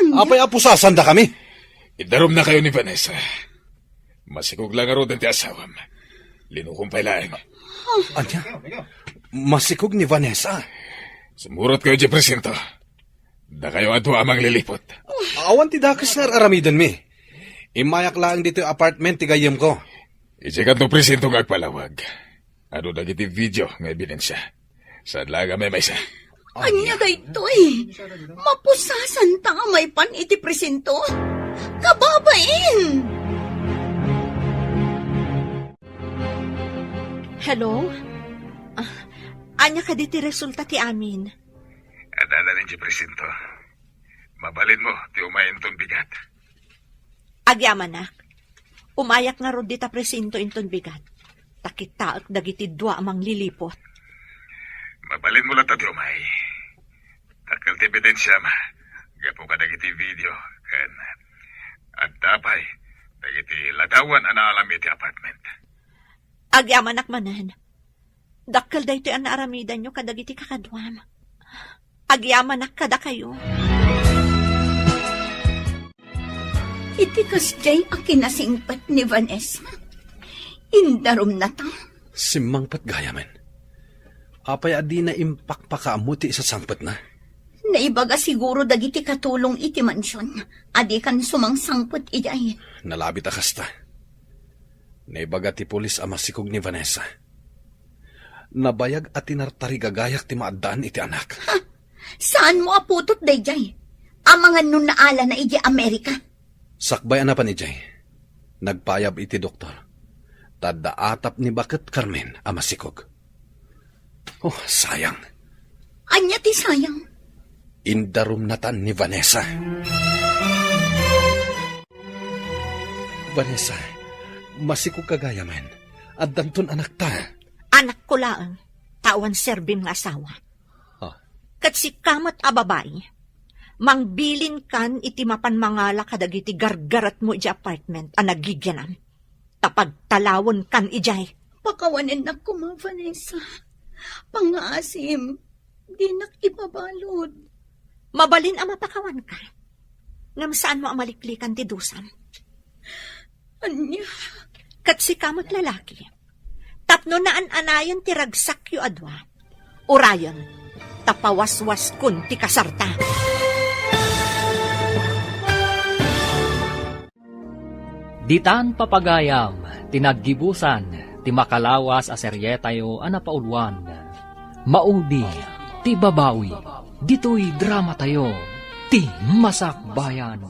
Ania? Apay a pusasandakami? Idarumnakayo ni Vanessa. Masikog la ngaruden ti asawam. Linukom pay laeng. Ania? Masikog ni Vanessa? Sumuratkayo idiay presinto. Dakayo a dua a mangliliput. Awan ti dakes nga ar-aramidenmi. Immayak laeng ditoy apartment ti gayyemko. Idiay kanto presinto nga agpalawag. Adu dagiti video nga ebidensia. Saan laeng a maymaysa. Ania daytoy? Mapusasanta a maipan iti presinto? Kababain! Hello? Ah, ania kadi ti resulta ti amin? Adda la idiay presinto. Mabalinmo ti umay inton bigat. Agyamanak. Umayak ngarud dita presinto inton bigat. Ta kitaek dagiti dua a mangliliput. Mabalinmo latta ti umay. Dakkel ti ebidensiam gapu kadagiti video ken adda pay dagiti ladawan a naalam iti apartment. Agyamanak manen. Dakkel daytoy a naaramidanyo kadagiti kakaduam. Agyamanak kadakayo. Iti kasdiay a kinasingpet ni Vanessa, indarumnata. Simmangpet gayamen. Apay a dina impakpakaammo ti isasangpetna? Naibaga siguro dagiti katulong iti mansion a dikan sumangsangpet idiay. Nalabit a kasta. Naibaga ti pulis a masikog ni Vanessa. Nabayag a tinartarigagayak ti maaddaan iti anak. Ha? Saanmo a putot daydiay? Amangan no naalana idiay Amerika. Sakbay a napan idiay, nagpayab iti doktor. Ta adda atap ni baket Carmen a masikog. Oh, sayang. Ania ti sayang? Indarumnatan ni Vanessa. Vanessa, masikog ka gayamen. Addanton anakta. Anakko laeng, ta awan serbim nga asawa. Ah. Ket sika met a babai, mangbilinkan iti mapan mangala kadagiti gargaretmo iti apartment a nagigianam. Ta pagtalawenkan idiay. Pakawanennak koma, Vanessa. Pangngaasim, dinak ibabalud. Mabalin a mapakawanka. Ngem saanmo a maliklikan ti dusam. Ania? Ket sika met lalaki. Tapno naan-anayen ti ragsakyo a dua. Urayen, ta pawaswaskon ti kasarta. Ditan papagayam ti naggibusan ti makalawas a serietayo a napauluan, Maudi ti Babawi. Ditoy dramatayo, ti Masakbayan.